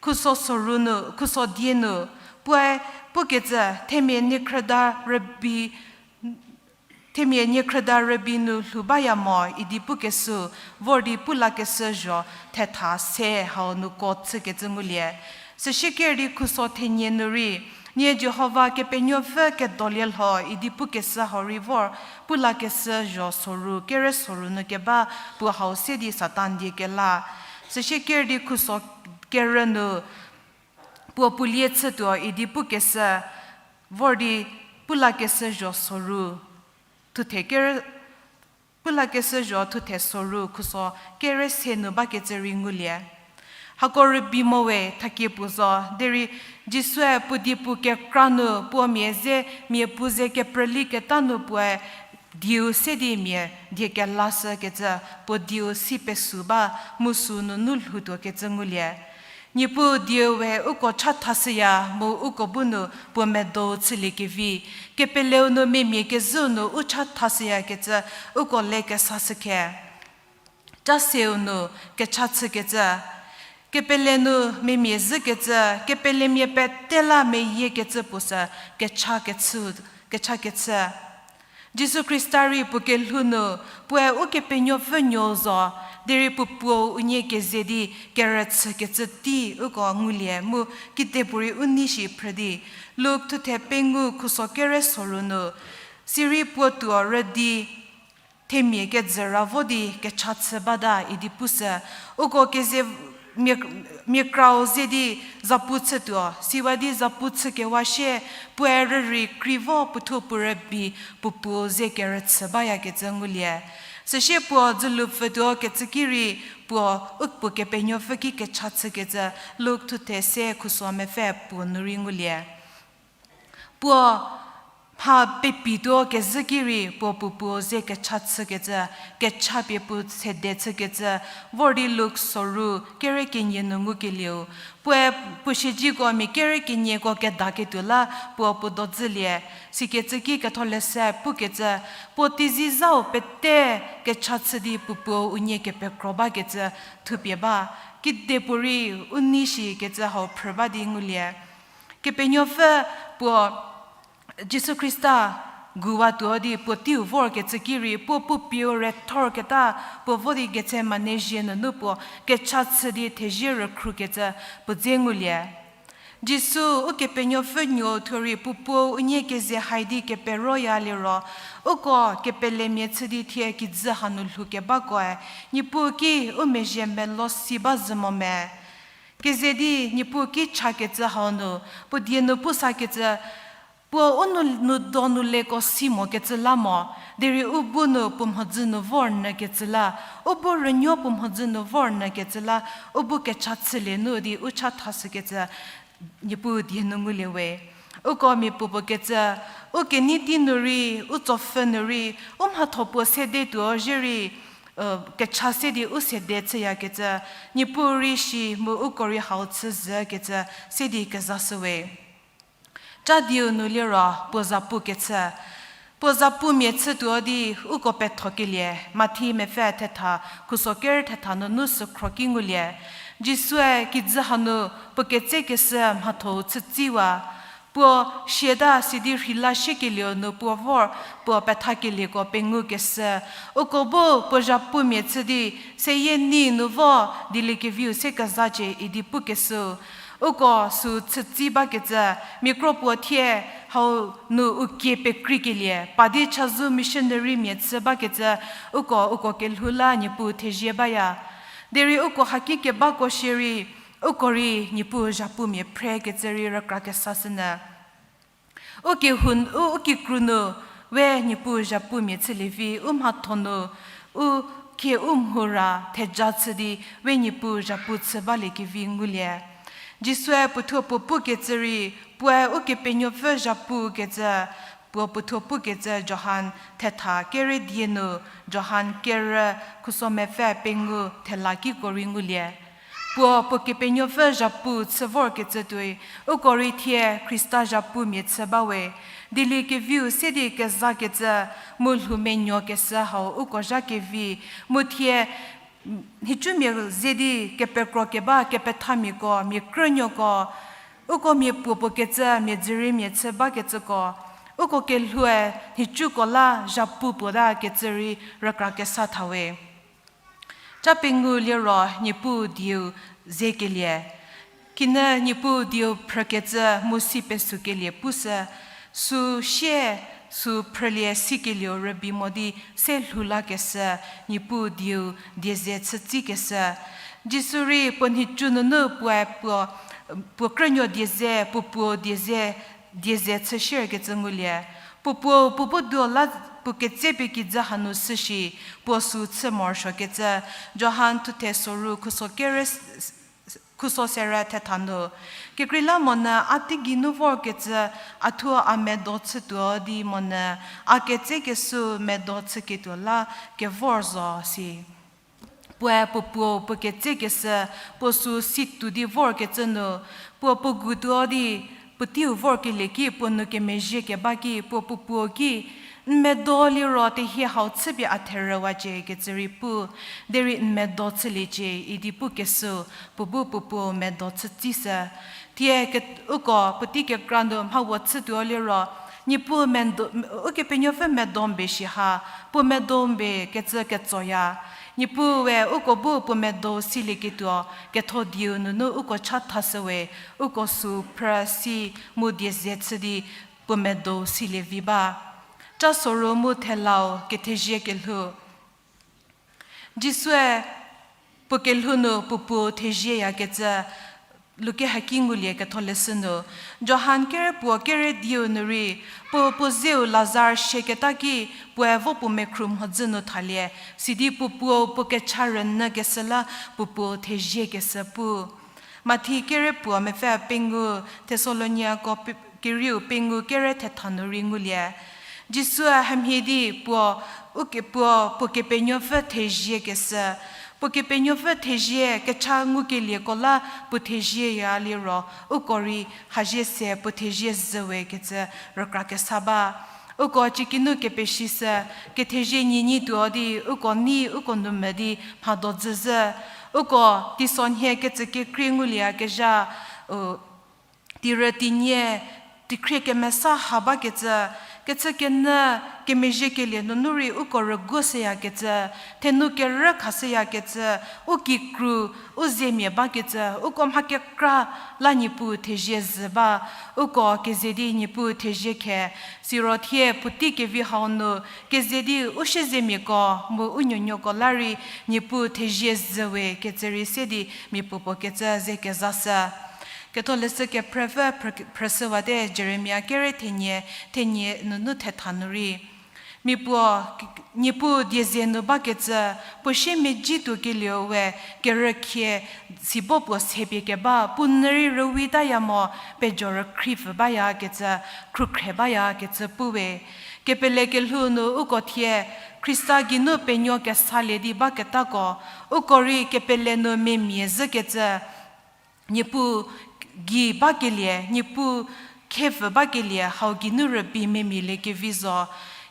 Khuso soru nu, khuso die nu, puoe pukecü themia niekhrüda rübei, themia niekhrüda rübei nu lhou baya mo idi pukeshü, vor di pu lakeshü zho thetha se hau nu ko chükecü ngulie. Süsie ker di khuso thenie nu rei, nie Jihova Kepenuopfü kedolie lho idi pukeshü hau rei vor, pu lakeshü zho soru, kere soru nu keba puo hau se di Satan die kela. Süsie ker di khuso kerü nu, puo pulie chütuo idi pukeshü, vor di pu lakeshü zho soru, thuthe ker-, pu lakeshü zho thuthe soru khuso kere se nu bakecü rei ngulie. Hako rübei mo we thakie puo zo, derei Jisue puo diepu kekra nu puo mia ze, mia pu ze keprüli keta nu puoe dieu se di mia die kelashükecü, puo dieu si pesu ba mu sü nunu lhoutuokecü ngulie. Niepuu dieu we uko chathashüya mu uko bu nu puo medou chüliekevi, kepeleu nu memia kezhüu nu u chathashüyakecü uko le kesashükhe. Chaseu nu kecha chükecü, kepele nu memia zhükecü, kepelemia pete la meyiekecü puo sü kecha kechü, kecha kechü. Jisu Khrista rei puo kelhou nu, puoe Ukepenuopfü nuou zo, derei puo Puou unie keze di kerüchükecü tei uko ngulie mu kidepuorei u nei shi phrü di, Luk thuthe pengou khuso kere soru nu, sirei puo tuo rüdi, themia kejü ra vo di kecha chü bata idi pushü, uko keze mia, mia krau ze di zapu chütuo, siwa di zapu chükewa shie, puoe rürei kri vo puothuo puo rübei puo Puou ze kerüchü bayakecü ngulie. Süsie puo dzülu pfütuo kecü ki rei puo u puo Kepenuopfü ki kecha chükecü Luk thuthe se khuso mepfü puo nu rei ngulie. Puo mha pepituo kezhü ki rei puo puo Puou ze kecha chükecü, kecha pie puo sede chükecü, vor di Luk soru kere kenie nu ngukelieu. Puoe puo siezeko mia kere kenieko kedaketuo la puo puo dodzülie. Sikecü ki ketholeshü pukecü, puo teizie zau pete kecha chü di puo Puou unie kepekro bakecü thupie ba. Kidepuorei u nei shikecü hau phrü ba di ngulie. Kepenuopfü puo Jisu Khrista guwatuo di puo teiu vorkecü ki rei puo puo pieu rethorketa puo vo di Gethsemane zie nunu puo kecha chü di thezie rükhrukecü puo dze ngulie. Jisu Ukepenuopfü nuou thuo rei puo Puou unie keze hai di keperoya liro, uko kepelemia chü di thie kijü hanu lhoukebakoe, Niepuu ki u mezhie melo si ba zhü mo me. Keze di Niepuu ki chakecü hau nu, puo die nu pusakecü, puo u nu, nu donu leko si mokecü la mo, derei u bu nu puo mhodzü nu vor nyükecü la, u bu rünuo puo mhodzü nu vor nyükecü la, u bu kecha chülie nu di u chathashükecü, Niepuu die nu ngulie we. Uko mia puopuo kecü, u kenei tei nu rei, u tsopfhü nu rei, u mhatho puo sede tuo zhie rei, kecha se di u sede chüyakecü, Niepuu rei shi mu uko rei hau chü zhükecü se di kezashü we. Cha dieu nu liro puo zapukecü. Puo zapumia chütuo di uko pethokelie, Mathi mepfü thetha, khuso ker thetha nunu sükhro ki ngulie. Jisue kijü hanu puo ketsekeshü mhatho-u chütsiwa. Puo siata sidi rheila shiekelieu nu puo vor puo pethakelieko pengou keshü. Uko bu puo zhapumia chü di, seyie nei nu vo Dieliekeviu se kezacie idi pukeshü. Uko sü chütsi bakecü, mia kro puo thie hau nu u kie pekrikelie, pa di chazou missionarymia chü bakecü, uko, uko kelhou la Niepuu thezie baya. Derei uko haki kebako shierei, uko rei Niepuu zhapumia phrekecü rei rükra kesashünyü. U kehou, u, u kikru nu, we Niepuu zhapumia chülievi, u mhatho nu, u khie u mhura theja chü di, we Niepuu zhapu chü baliekevi ngulie. Jisue puothuo puo pukecü rei, puoe Ukepenuopfü zhapukecü, puo puothuo pukecü Johan thetha kere die nu, Johan kerü khuso mepfü pengou thela kiko rei ngulie. Puo puo Kepenuopfü zhapu chü vorkecü tuoi, uko rei thie Khrista zhapumia chü bawe. Dieliekeviu se di kezakecü, mu lhou menuokeshü hau uko zha kevi, mu thie, nhicumia ze di kepekro keba kepethamiako, mia krünuoko, uko mia puo puo kecü, mia dzüriemia chü bakecüko, Uko kelhoue nhicuko la zhapu puota kecü rei rükra kesa thawe. Ca pengou liro Niepuu dieu zekelie. Kine Niepuu dieu phrükecü mu si pesukelie pushü, sü sie, sü phrülie sikelieu rübei mo di se lhou lakeshü, Niepuu dieu die ze chütsikeshü. Jisu rei puo nhicu nunu puoe puo, puo krünuo die ze, puo puo die ze, die ze chü shierkecü ngulie. Puo puo, puo bu duo la puo ketsepie kijü hanu shüshi, puo sü chü morosuokecü. Johan thuthe soru khuso kere, khuso sere thetha nu. Kekreilamonyü a teigei nu vorkecü, a thuo a medo chütuo di monyü, a ketsekeshü medo chüketuo la kevor zo si. Puoe puo puo puo ketsekeshü, puo sü si tuo di vorkecü nu, puo puo gutuo di, puoteiu vorkelie ki puo nou kemezhie keba ki, puo puo puo ki, n medo liro tehie hau chüpie a therüwacie kecü rei pu, derei n medo chüliecie idi pukeshü, puo bu puo puo medo chütsishü. Thie ke-, uko puotei kekra nu mhapuo chütuo liro, Niepuu medo, Ukepenuopfü medo mbe shi ha, puo medo mbe kecü ketsoya. Niepuue uko bu puo medo silieketuo, ketho dieu nunu uko chathashüwe, uko sü phrü si mu die ze chü di puo medo silie vi ba. Ca soru mu thelau kethezie kelhou. Jisue puo kelhou nu puo puo thezieyakecü, Luke haki ngulie ketholeshü nu. Johan kerepuo kerediu nu rei, puo puo zeu Lazar shieketa ki, puoe vo puo mekhru mhodzü nu thalie, sidi puo puo puo kecha rünyükeshü la puo puo theziekeshü pu. Mathi kerepuo mepfü pengou, Thesaloniako pe-, kerieu pengou kere thetha nu rei ngulie. Jisue hamhie di puo, uke puo, puo Kepenuopfü theziekeshü. Puo Kepenuopfü thezie kecha ngukelieko la puo thezieya liro, uko rei hazie se puo thezie zhüwe kecü rükra kesa ba. Uko cikinu kepeshishü, kethezie nyi nyi tuo di, uko nei, uko nu me di mhado dzüzhü. Uko teisonhie kecü kekrei ngulieyakezha, u, teirü teinie, teikhrie kemesa ha bakecü, kechükenyü kemezhiekelie nunu rei uko rüguoshüyakecü, thenu kerü khashüyakecü, u kikru, u zemia bakecü, uko mha kekra la Niepuu thezie zhü ba, uko keze di Niepuu thezie khe, siro thie puotei kevi hau nu, keze di u siezemiako mu u nuonuoko la rei Niepuu thezie zhüwe kecü rei se di mia puopuo kecü ze kezashü. Ketholeshü kephrüpfü phrü-, phrüshüwate Jeremia kere thenie, thenie nunu thetha nu rei. Mia puo, Niepuu die ze nu bakecü, puo siemedzi tuokelieu we, kerükhie, sibo puo sepie keba, puo nyü rei rüwitaya mo, pejo rükhripfü bayakecü, khrukhre bayakecü puwe. Kepele kelhou nu uko thie, Khrista geinu penuo kesalie di baketako, uko rei kepele nu memia zhükecü, Niepuu gei bakelie, Niepuu khepfü bakelie, hau geinu rübei memialiekevi zo.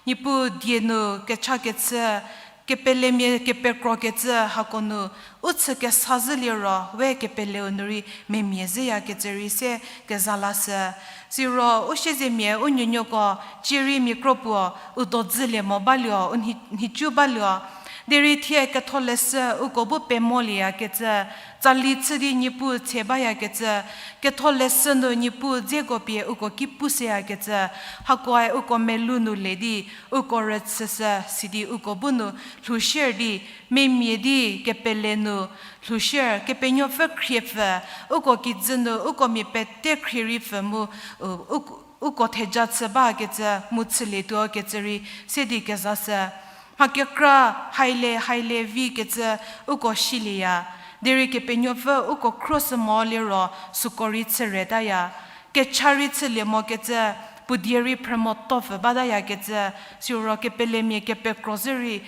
Niepuu die nu kechakecü, kepelemia kepekrokecü hako nu, u chü kesa zhülie ro, we kepeleu nu rei memia zhüyakecü rei se keza lashü. Siro u siezemia u nuonuoko, cierei mia kropuo, u dodzülie mo baluo, u nhi-, nhicu baluo. Derei thie ketholeshü uko bu pemolie yakecü, tsali chü di Niepuu tse bayakecü, ketholeshü nu Niepuu dzeko pie uko ki pushüyakecü, hakoe uko melou nu le di, uko rüchüshü sidi uko bu nu lhoushie di, memia di kepele nu lhoushie, Kepenuopfü khriepfü, uko kijü nu uko mia pete khrie rei pfü mu, u, u, uko theja chü bakecü mu chülietuo kecü rei se di kezashü. Mha kekra haile haile vikecü uko silieya. Derei Kepenuopfü uko khroshü mo liro süko rei chüretaya. Kecha rei chülie mokecü, puo die rei phrü motopfü batayakecü, siro kepelemia kepekro zhü rei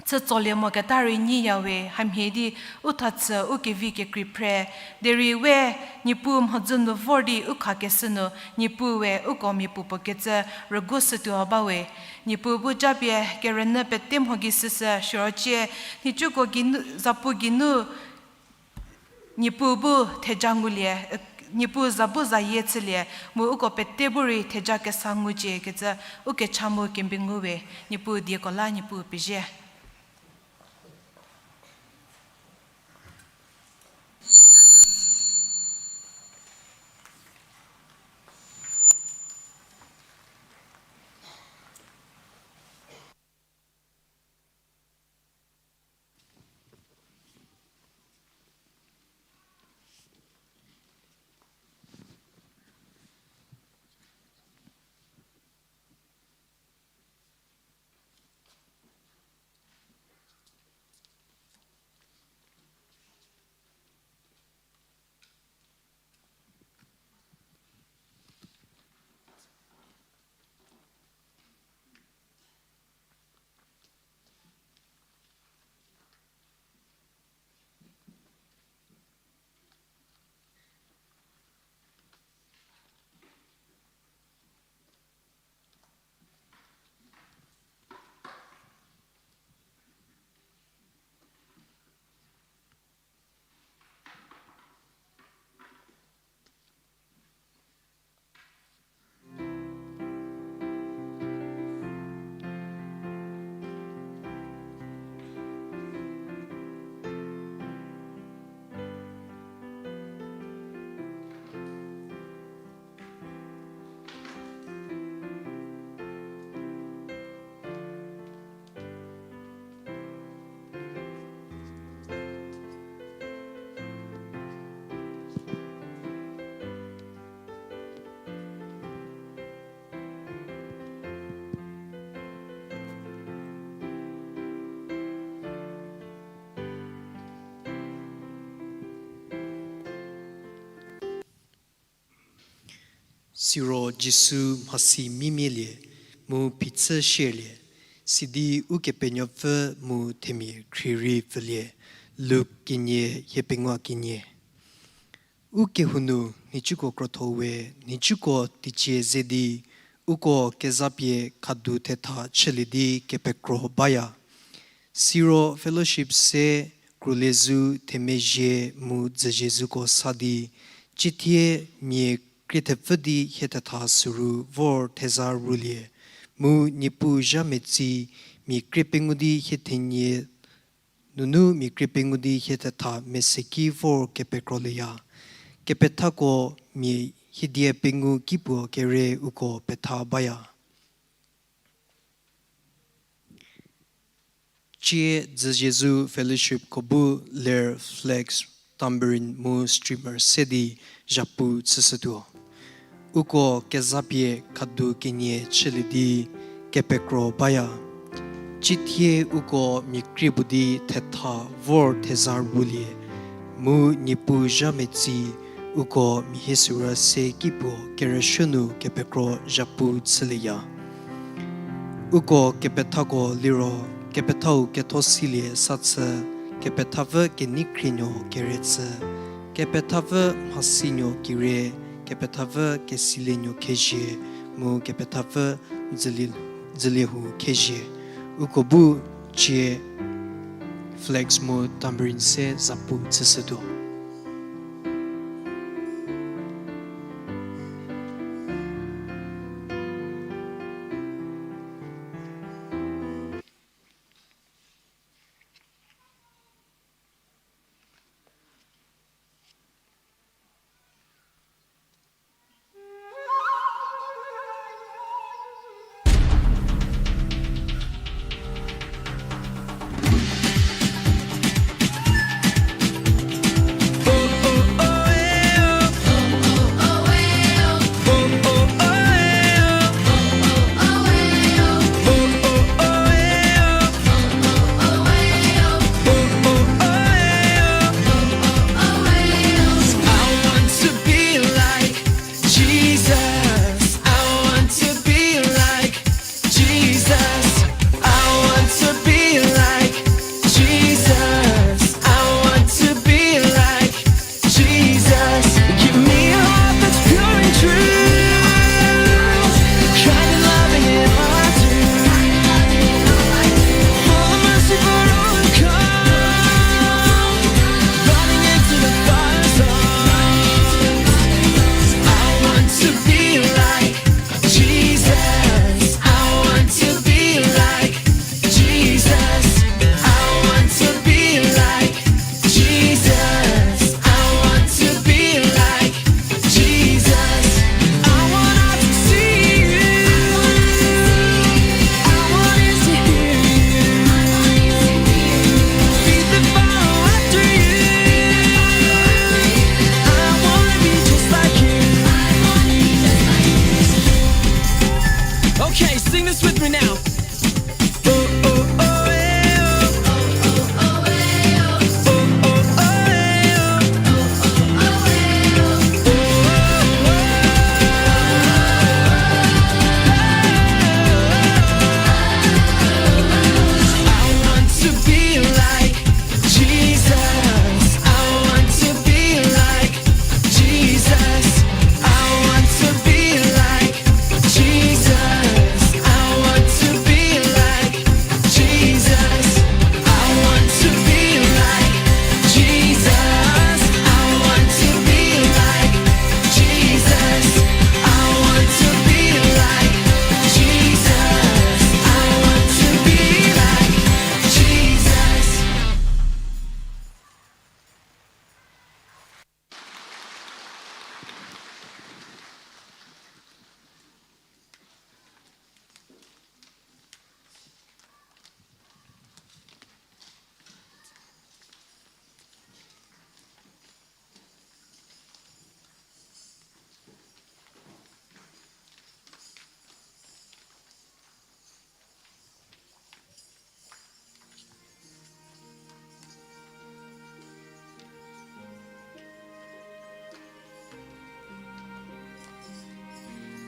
chütsolie moketa rei nyiyawe, hamhie di u thachü u kevi kekrei phre, derei we Niepuu mhodzü nu vor di u khakeshü nu, Niepuue uko mia puopuo kecü rüguoshütuo bawe. Niepuu bu japie kerünyü pete mho gei süsü, siro cie, nhicuko geinu, zapu geinu, Niepuu bu theja ngulie, e, Niepuu za bu zayie chülie, mu uko pete bu rei theja kesa ngucie kecü, ukecha mu kembi ngu we, Niepuu dieko la Niepuu pezie. Siro Jisu mhasi mimielie, mu phichü shierlie, sidi Ukepenuopfü mu themia khrie rei pfülie. Luk kenie, hiepengou kenie. Ukehou nu nhicuko krotho we, nhicuko teicie ze di, uko kezapie khadu thetha chülie di kepekro baya. Siro fellowship se krulezu themezhie mu dzüzhiezuko sa di, ciethie mia krie thepfü di hie thetha süru vor theza rulie, mu Niepuu zha metsi mia krie pengou di hie thenie nunu mia krie pengou di hie thetha meseki vor kepekrolieya. Kepethako mia hiedie pengou ki puo kere uko petha baya. Cie dzüzhiezu fellowshipko bu ler, flags, tambourine mu streamer se di zhapu chüshütuo. Uko kezapie khadu kenie chülie di kepekro baya. Ciethie uko mia krie puo di thetha vor theza rulie, mu Niepuu zha metsi uko mia hie süru se ki puo kerüshü nu kepekro zhapu chülieya. Uko kepethako liro, kepethau ketho silie sa chü, kepethavü kenei khrienuo kere chü, kepethavü mhasinuo kire, kepethavü kesilienuo khezhie, mu kepethavü dzülie, dzüliehou khezhie. Uko bu cie flags mu tambourine se zhapu chüshütuo.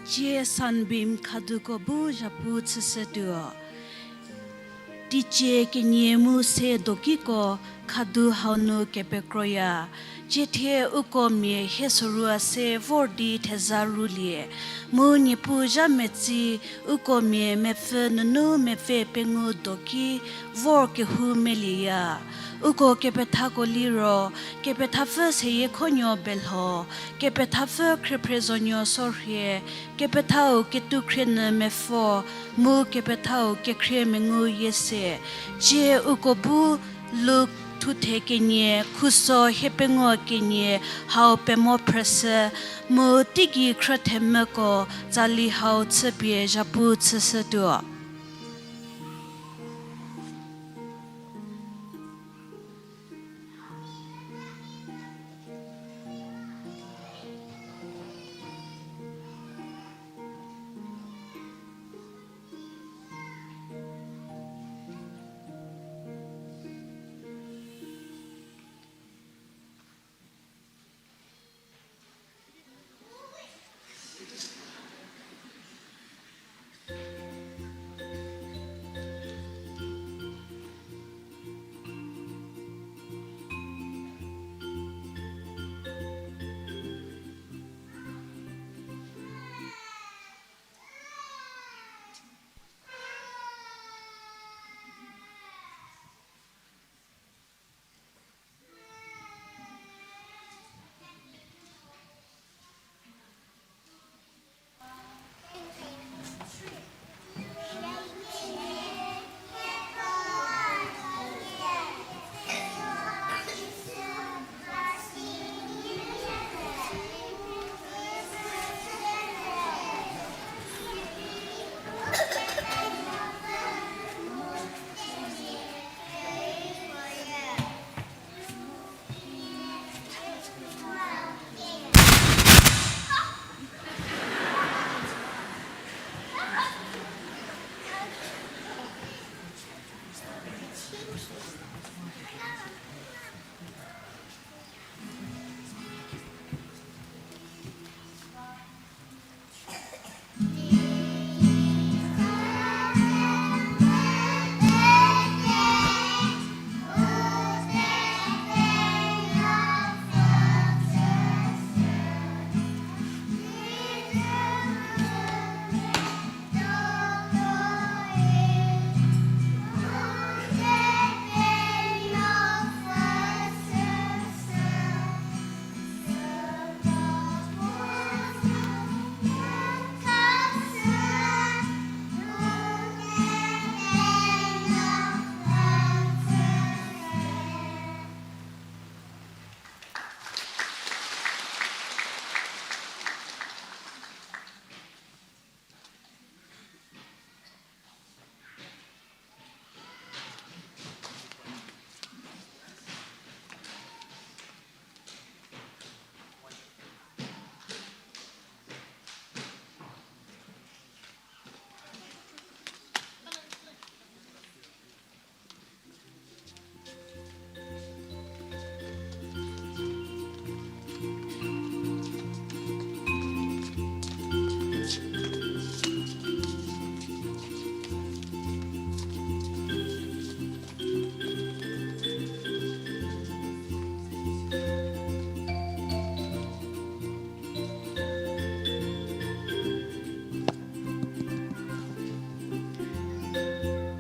Tsie Sunbeam khaduko bu zhapu chüshütuo. Teicie kenie mu se dokiko khadu hau nu kepekroya. Tsie thie uko mia hie sorou se vor di theza rulie. Mu Niepuu zha metsi uko mia mepfü nunu mepfü pengou doki vor kehou melieya. Uko kepethako liro, kepethapfü seyie khonuo belho, kepethapfü khrephre zonuo sorhie, kepethau ketukhrie nu mepfo, mu kepethau kekhrie mengu yie se. Tsie uko bu Luk thuthe kenie khuso hie pengou kenie hau pemo phrüshü, mu teigei khrüthemüko tsali hau chüpie zhapu chüshütuo.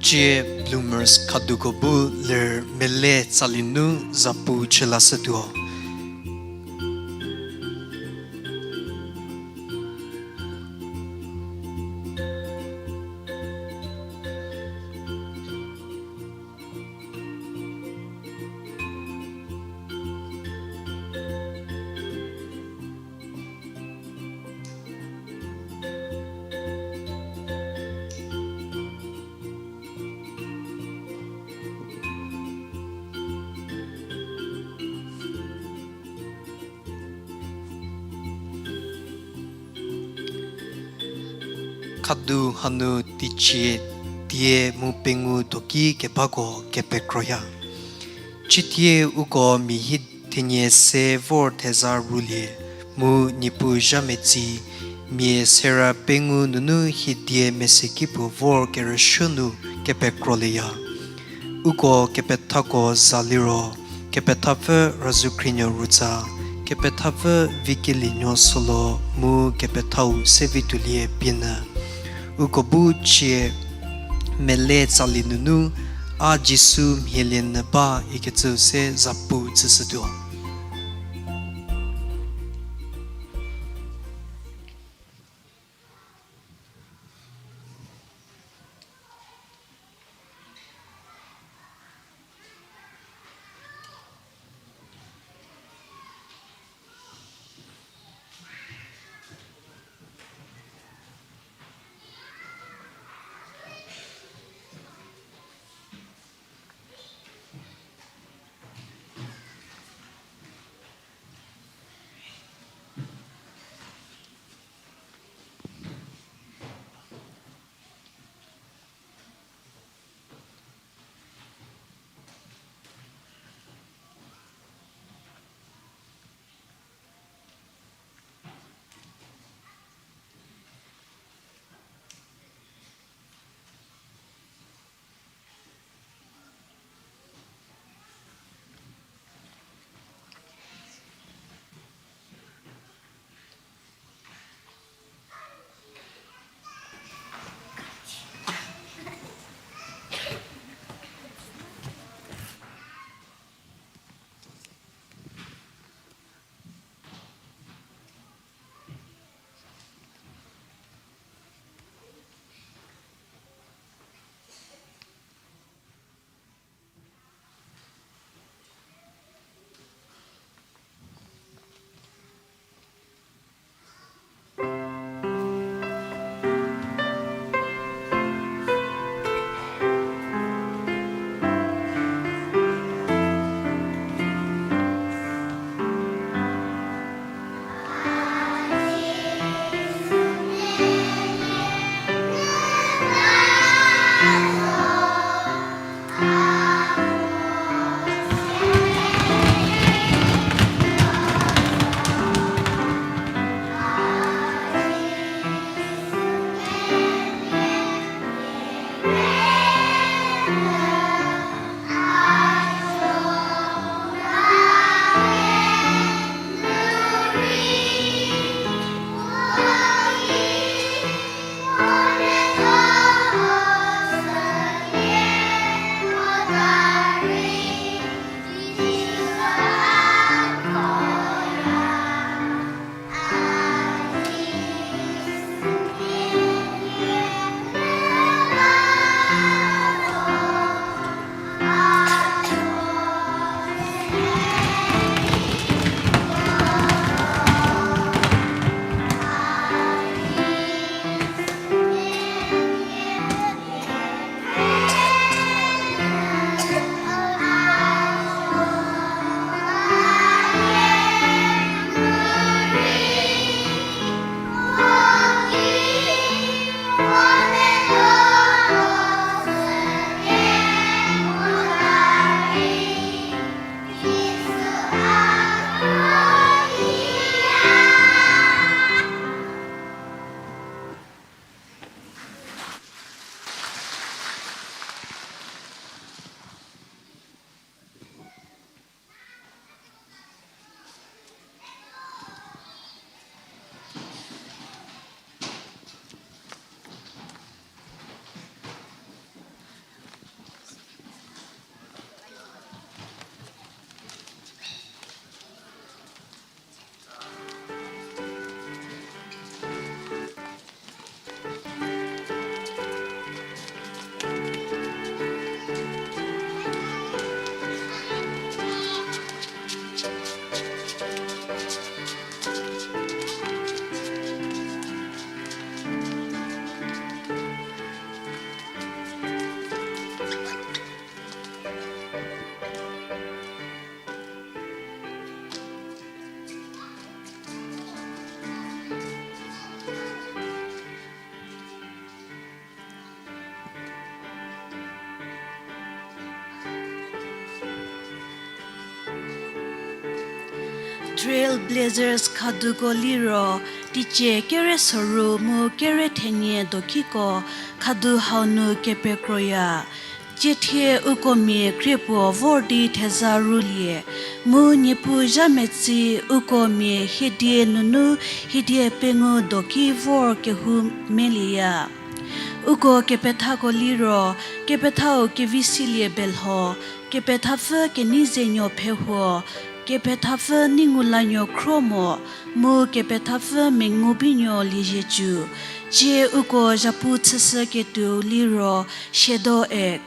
Tsie Bloomers khaduko bu ler mele tsali nu zapu chü lashütuo. Khadu hanu teicie tie mu pengou doki kebako kepekroya. Chütie uko mia hie thenie se vor theza rulie mu Niepuu zha metsi mia sera pengou nunu hie die mese ki puo vor kerüshü nu kepekrolieya. Uko kepethako za liro, kepethapfü Razhoukhrinuo Rutsa, kepethapfü Vikelienuo Solo mu kepethau Sevituolie Pienyü. Uko bu cie mele tsali nunu, A Jisu mhielie nyü ba ikecü se zapu chüshütuo. Trailblazers khaduko liro, teicie kere soru mu kere thenie dokiko khadu hau nu kepekroya. Ciethie uko mia krie puo vor di theza rulie, mu Niepuu zha metsi uko mia hiedie nunu hiedie pengou doki vor kehou melieya. Uko kepethako liro, kepethau kevi silie belho, kepethapfü kenei zenuo phe huo, kepethapfü nei ngulanuo khro mo, mu kepethapfü mengu binuo lieziecü. Cie uko zhapu chüshüketuo liro, Shadow Act.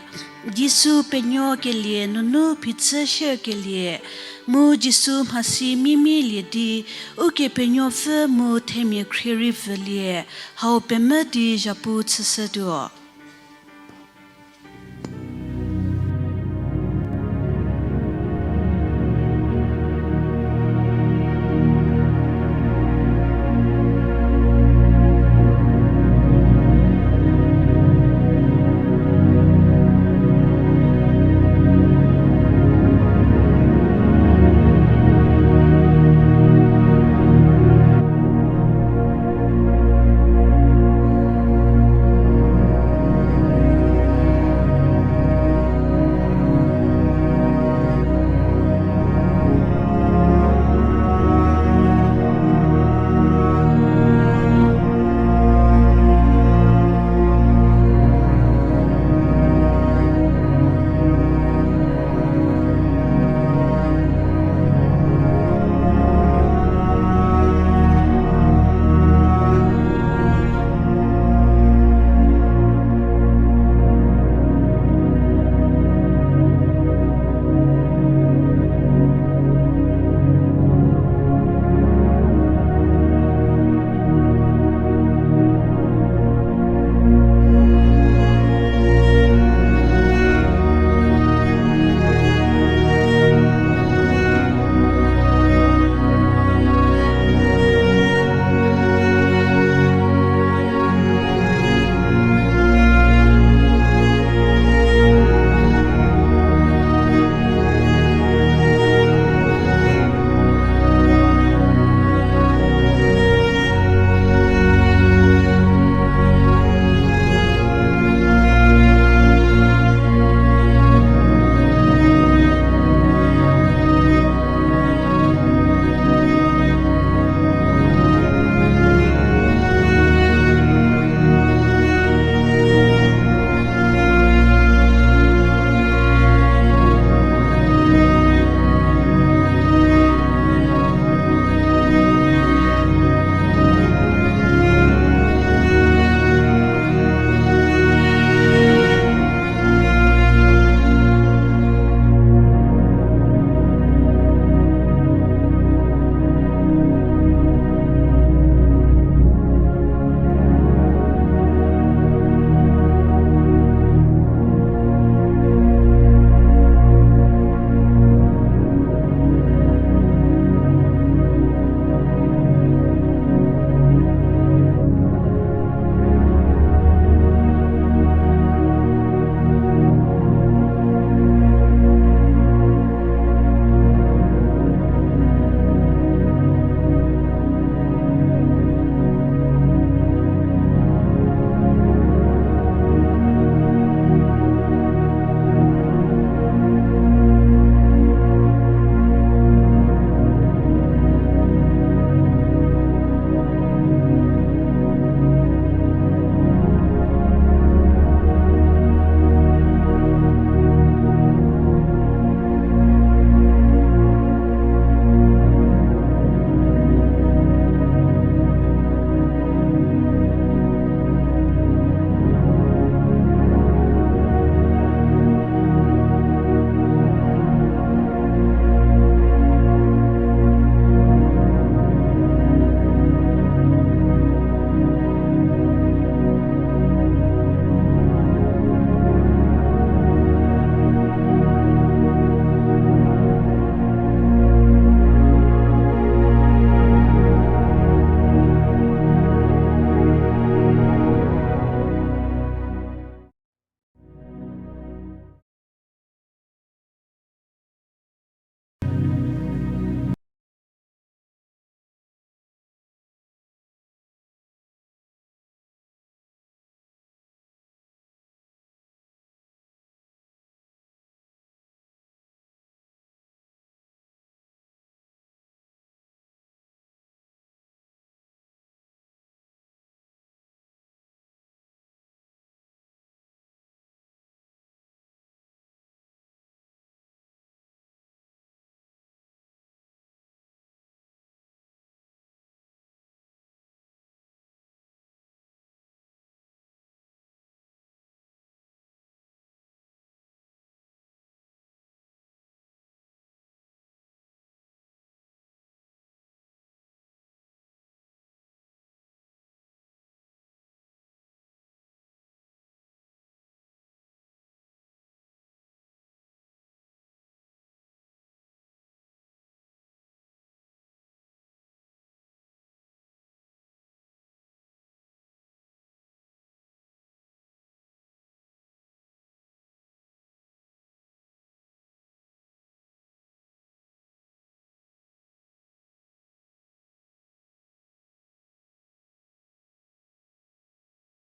Jisu penuo kelie nunu phichü sherkelie, mu Jisu mhasi mimielie di, Ukepenuopfü mu themia khrie rei pfülie, hau pemvü di zhapu chüshütuo.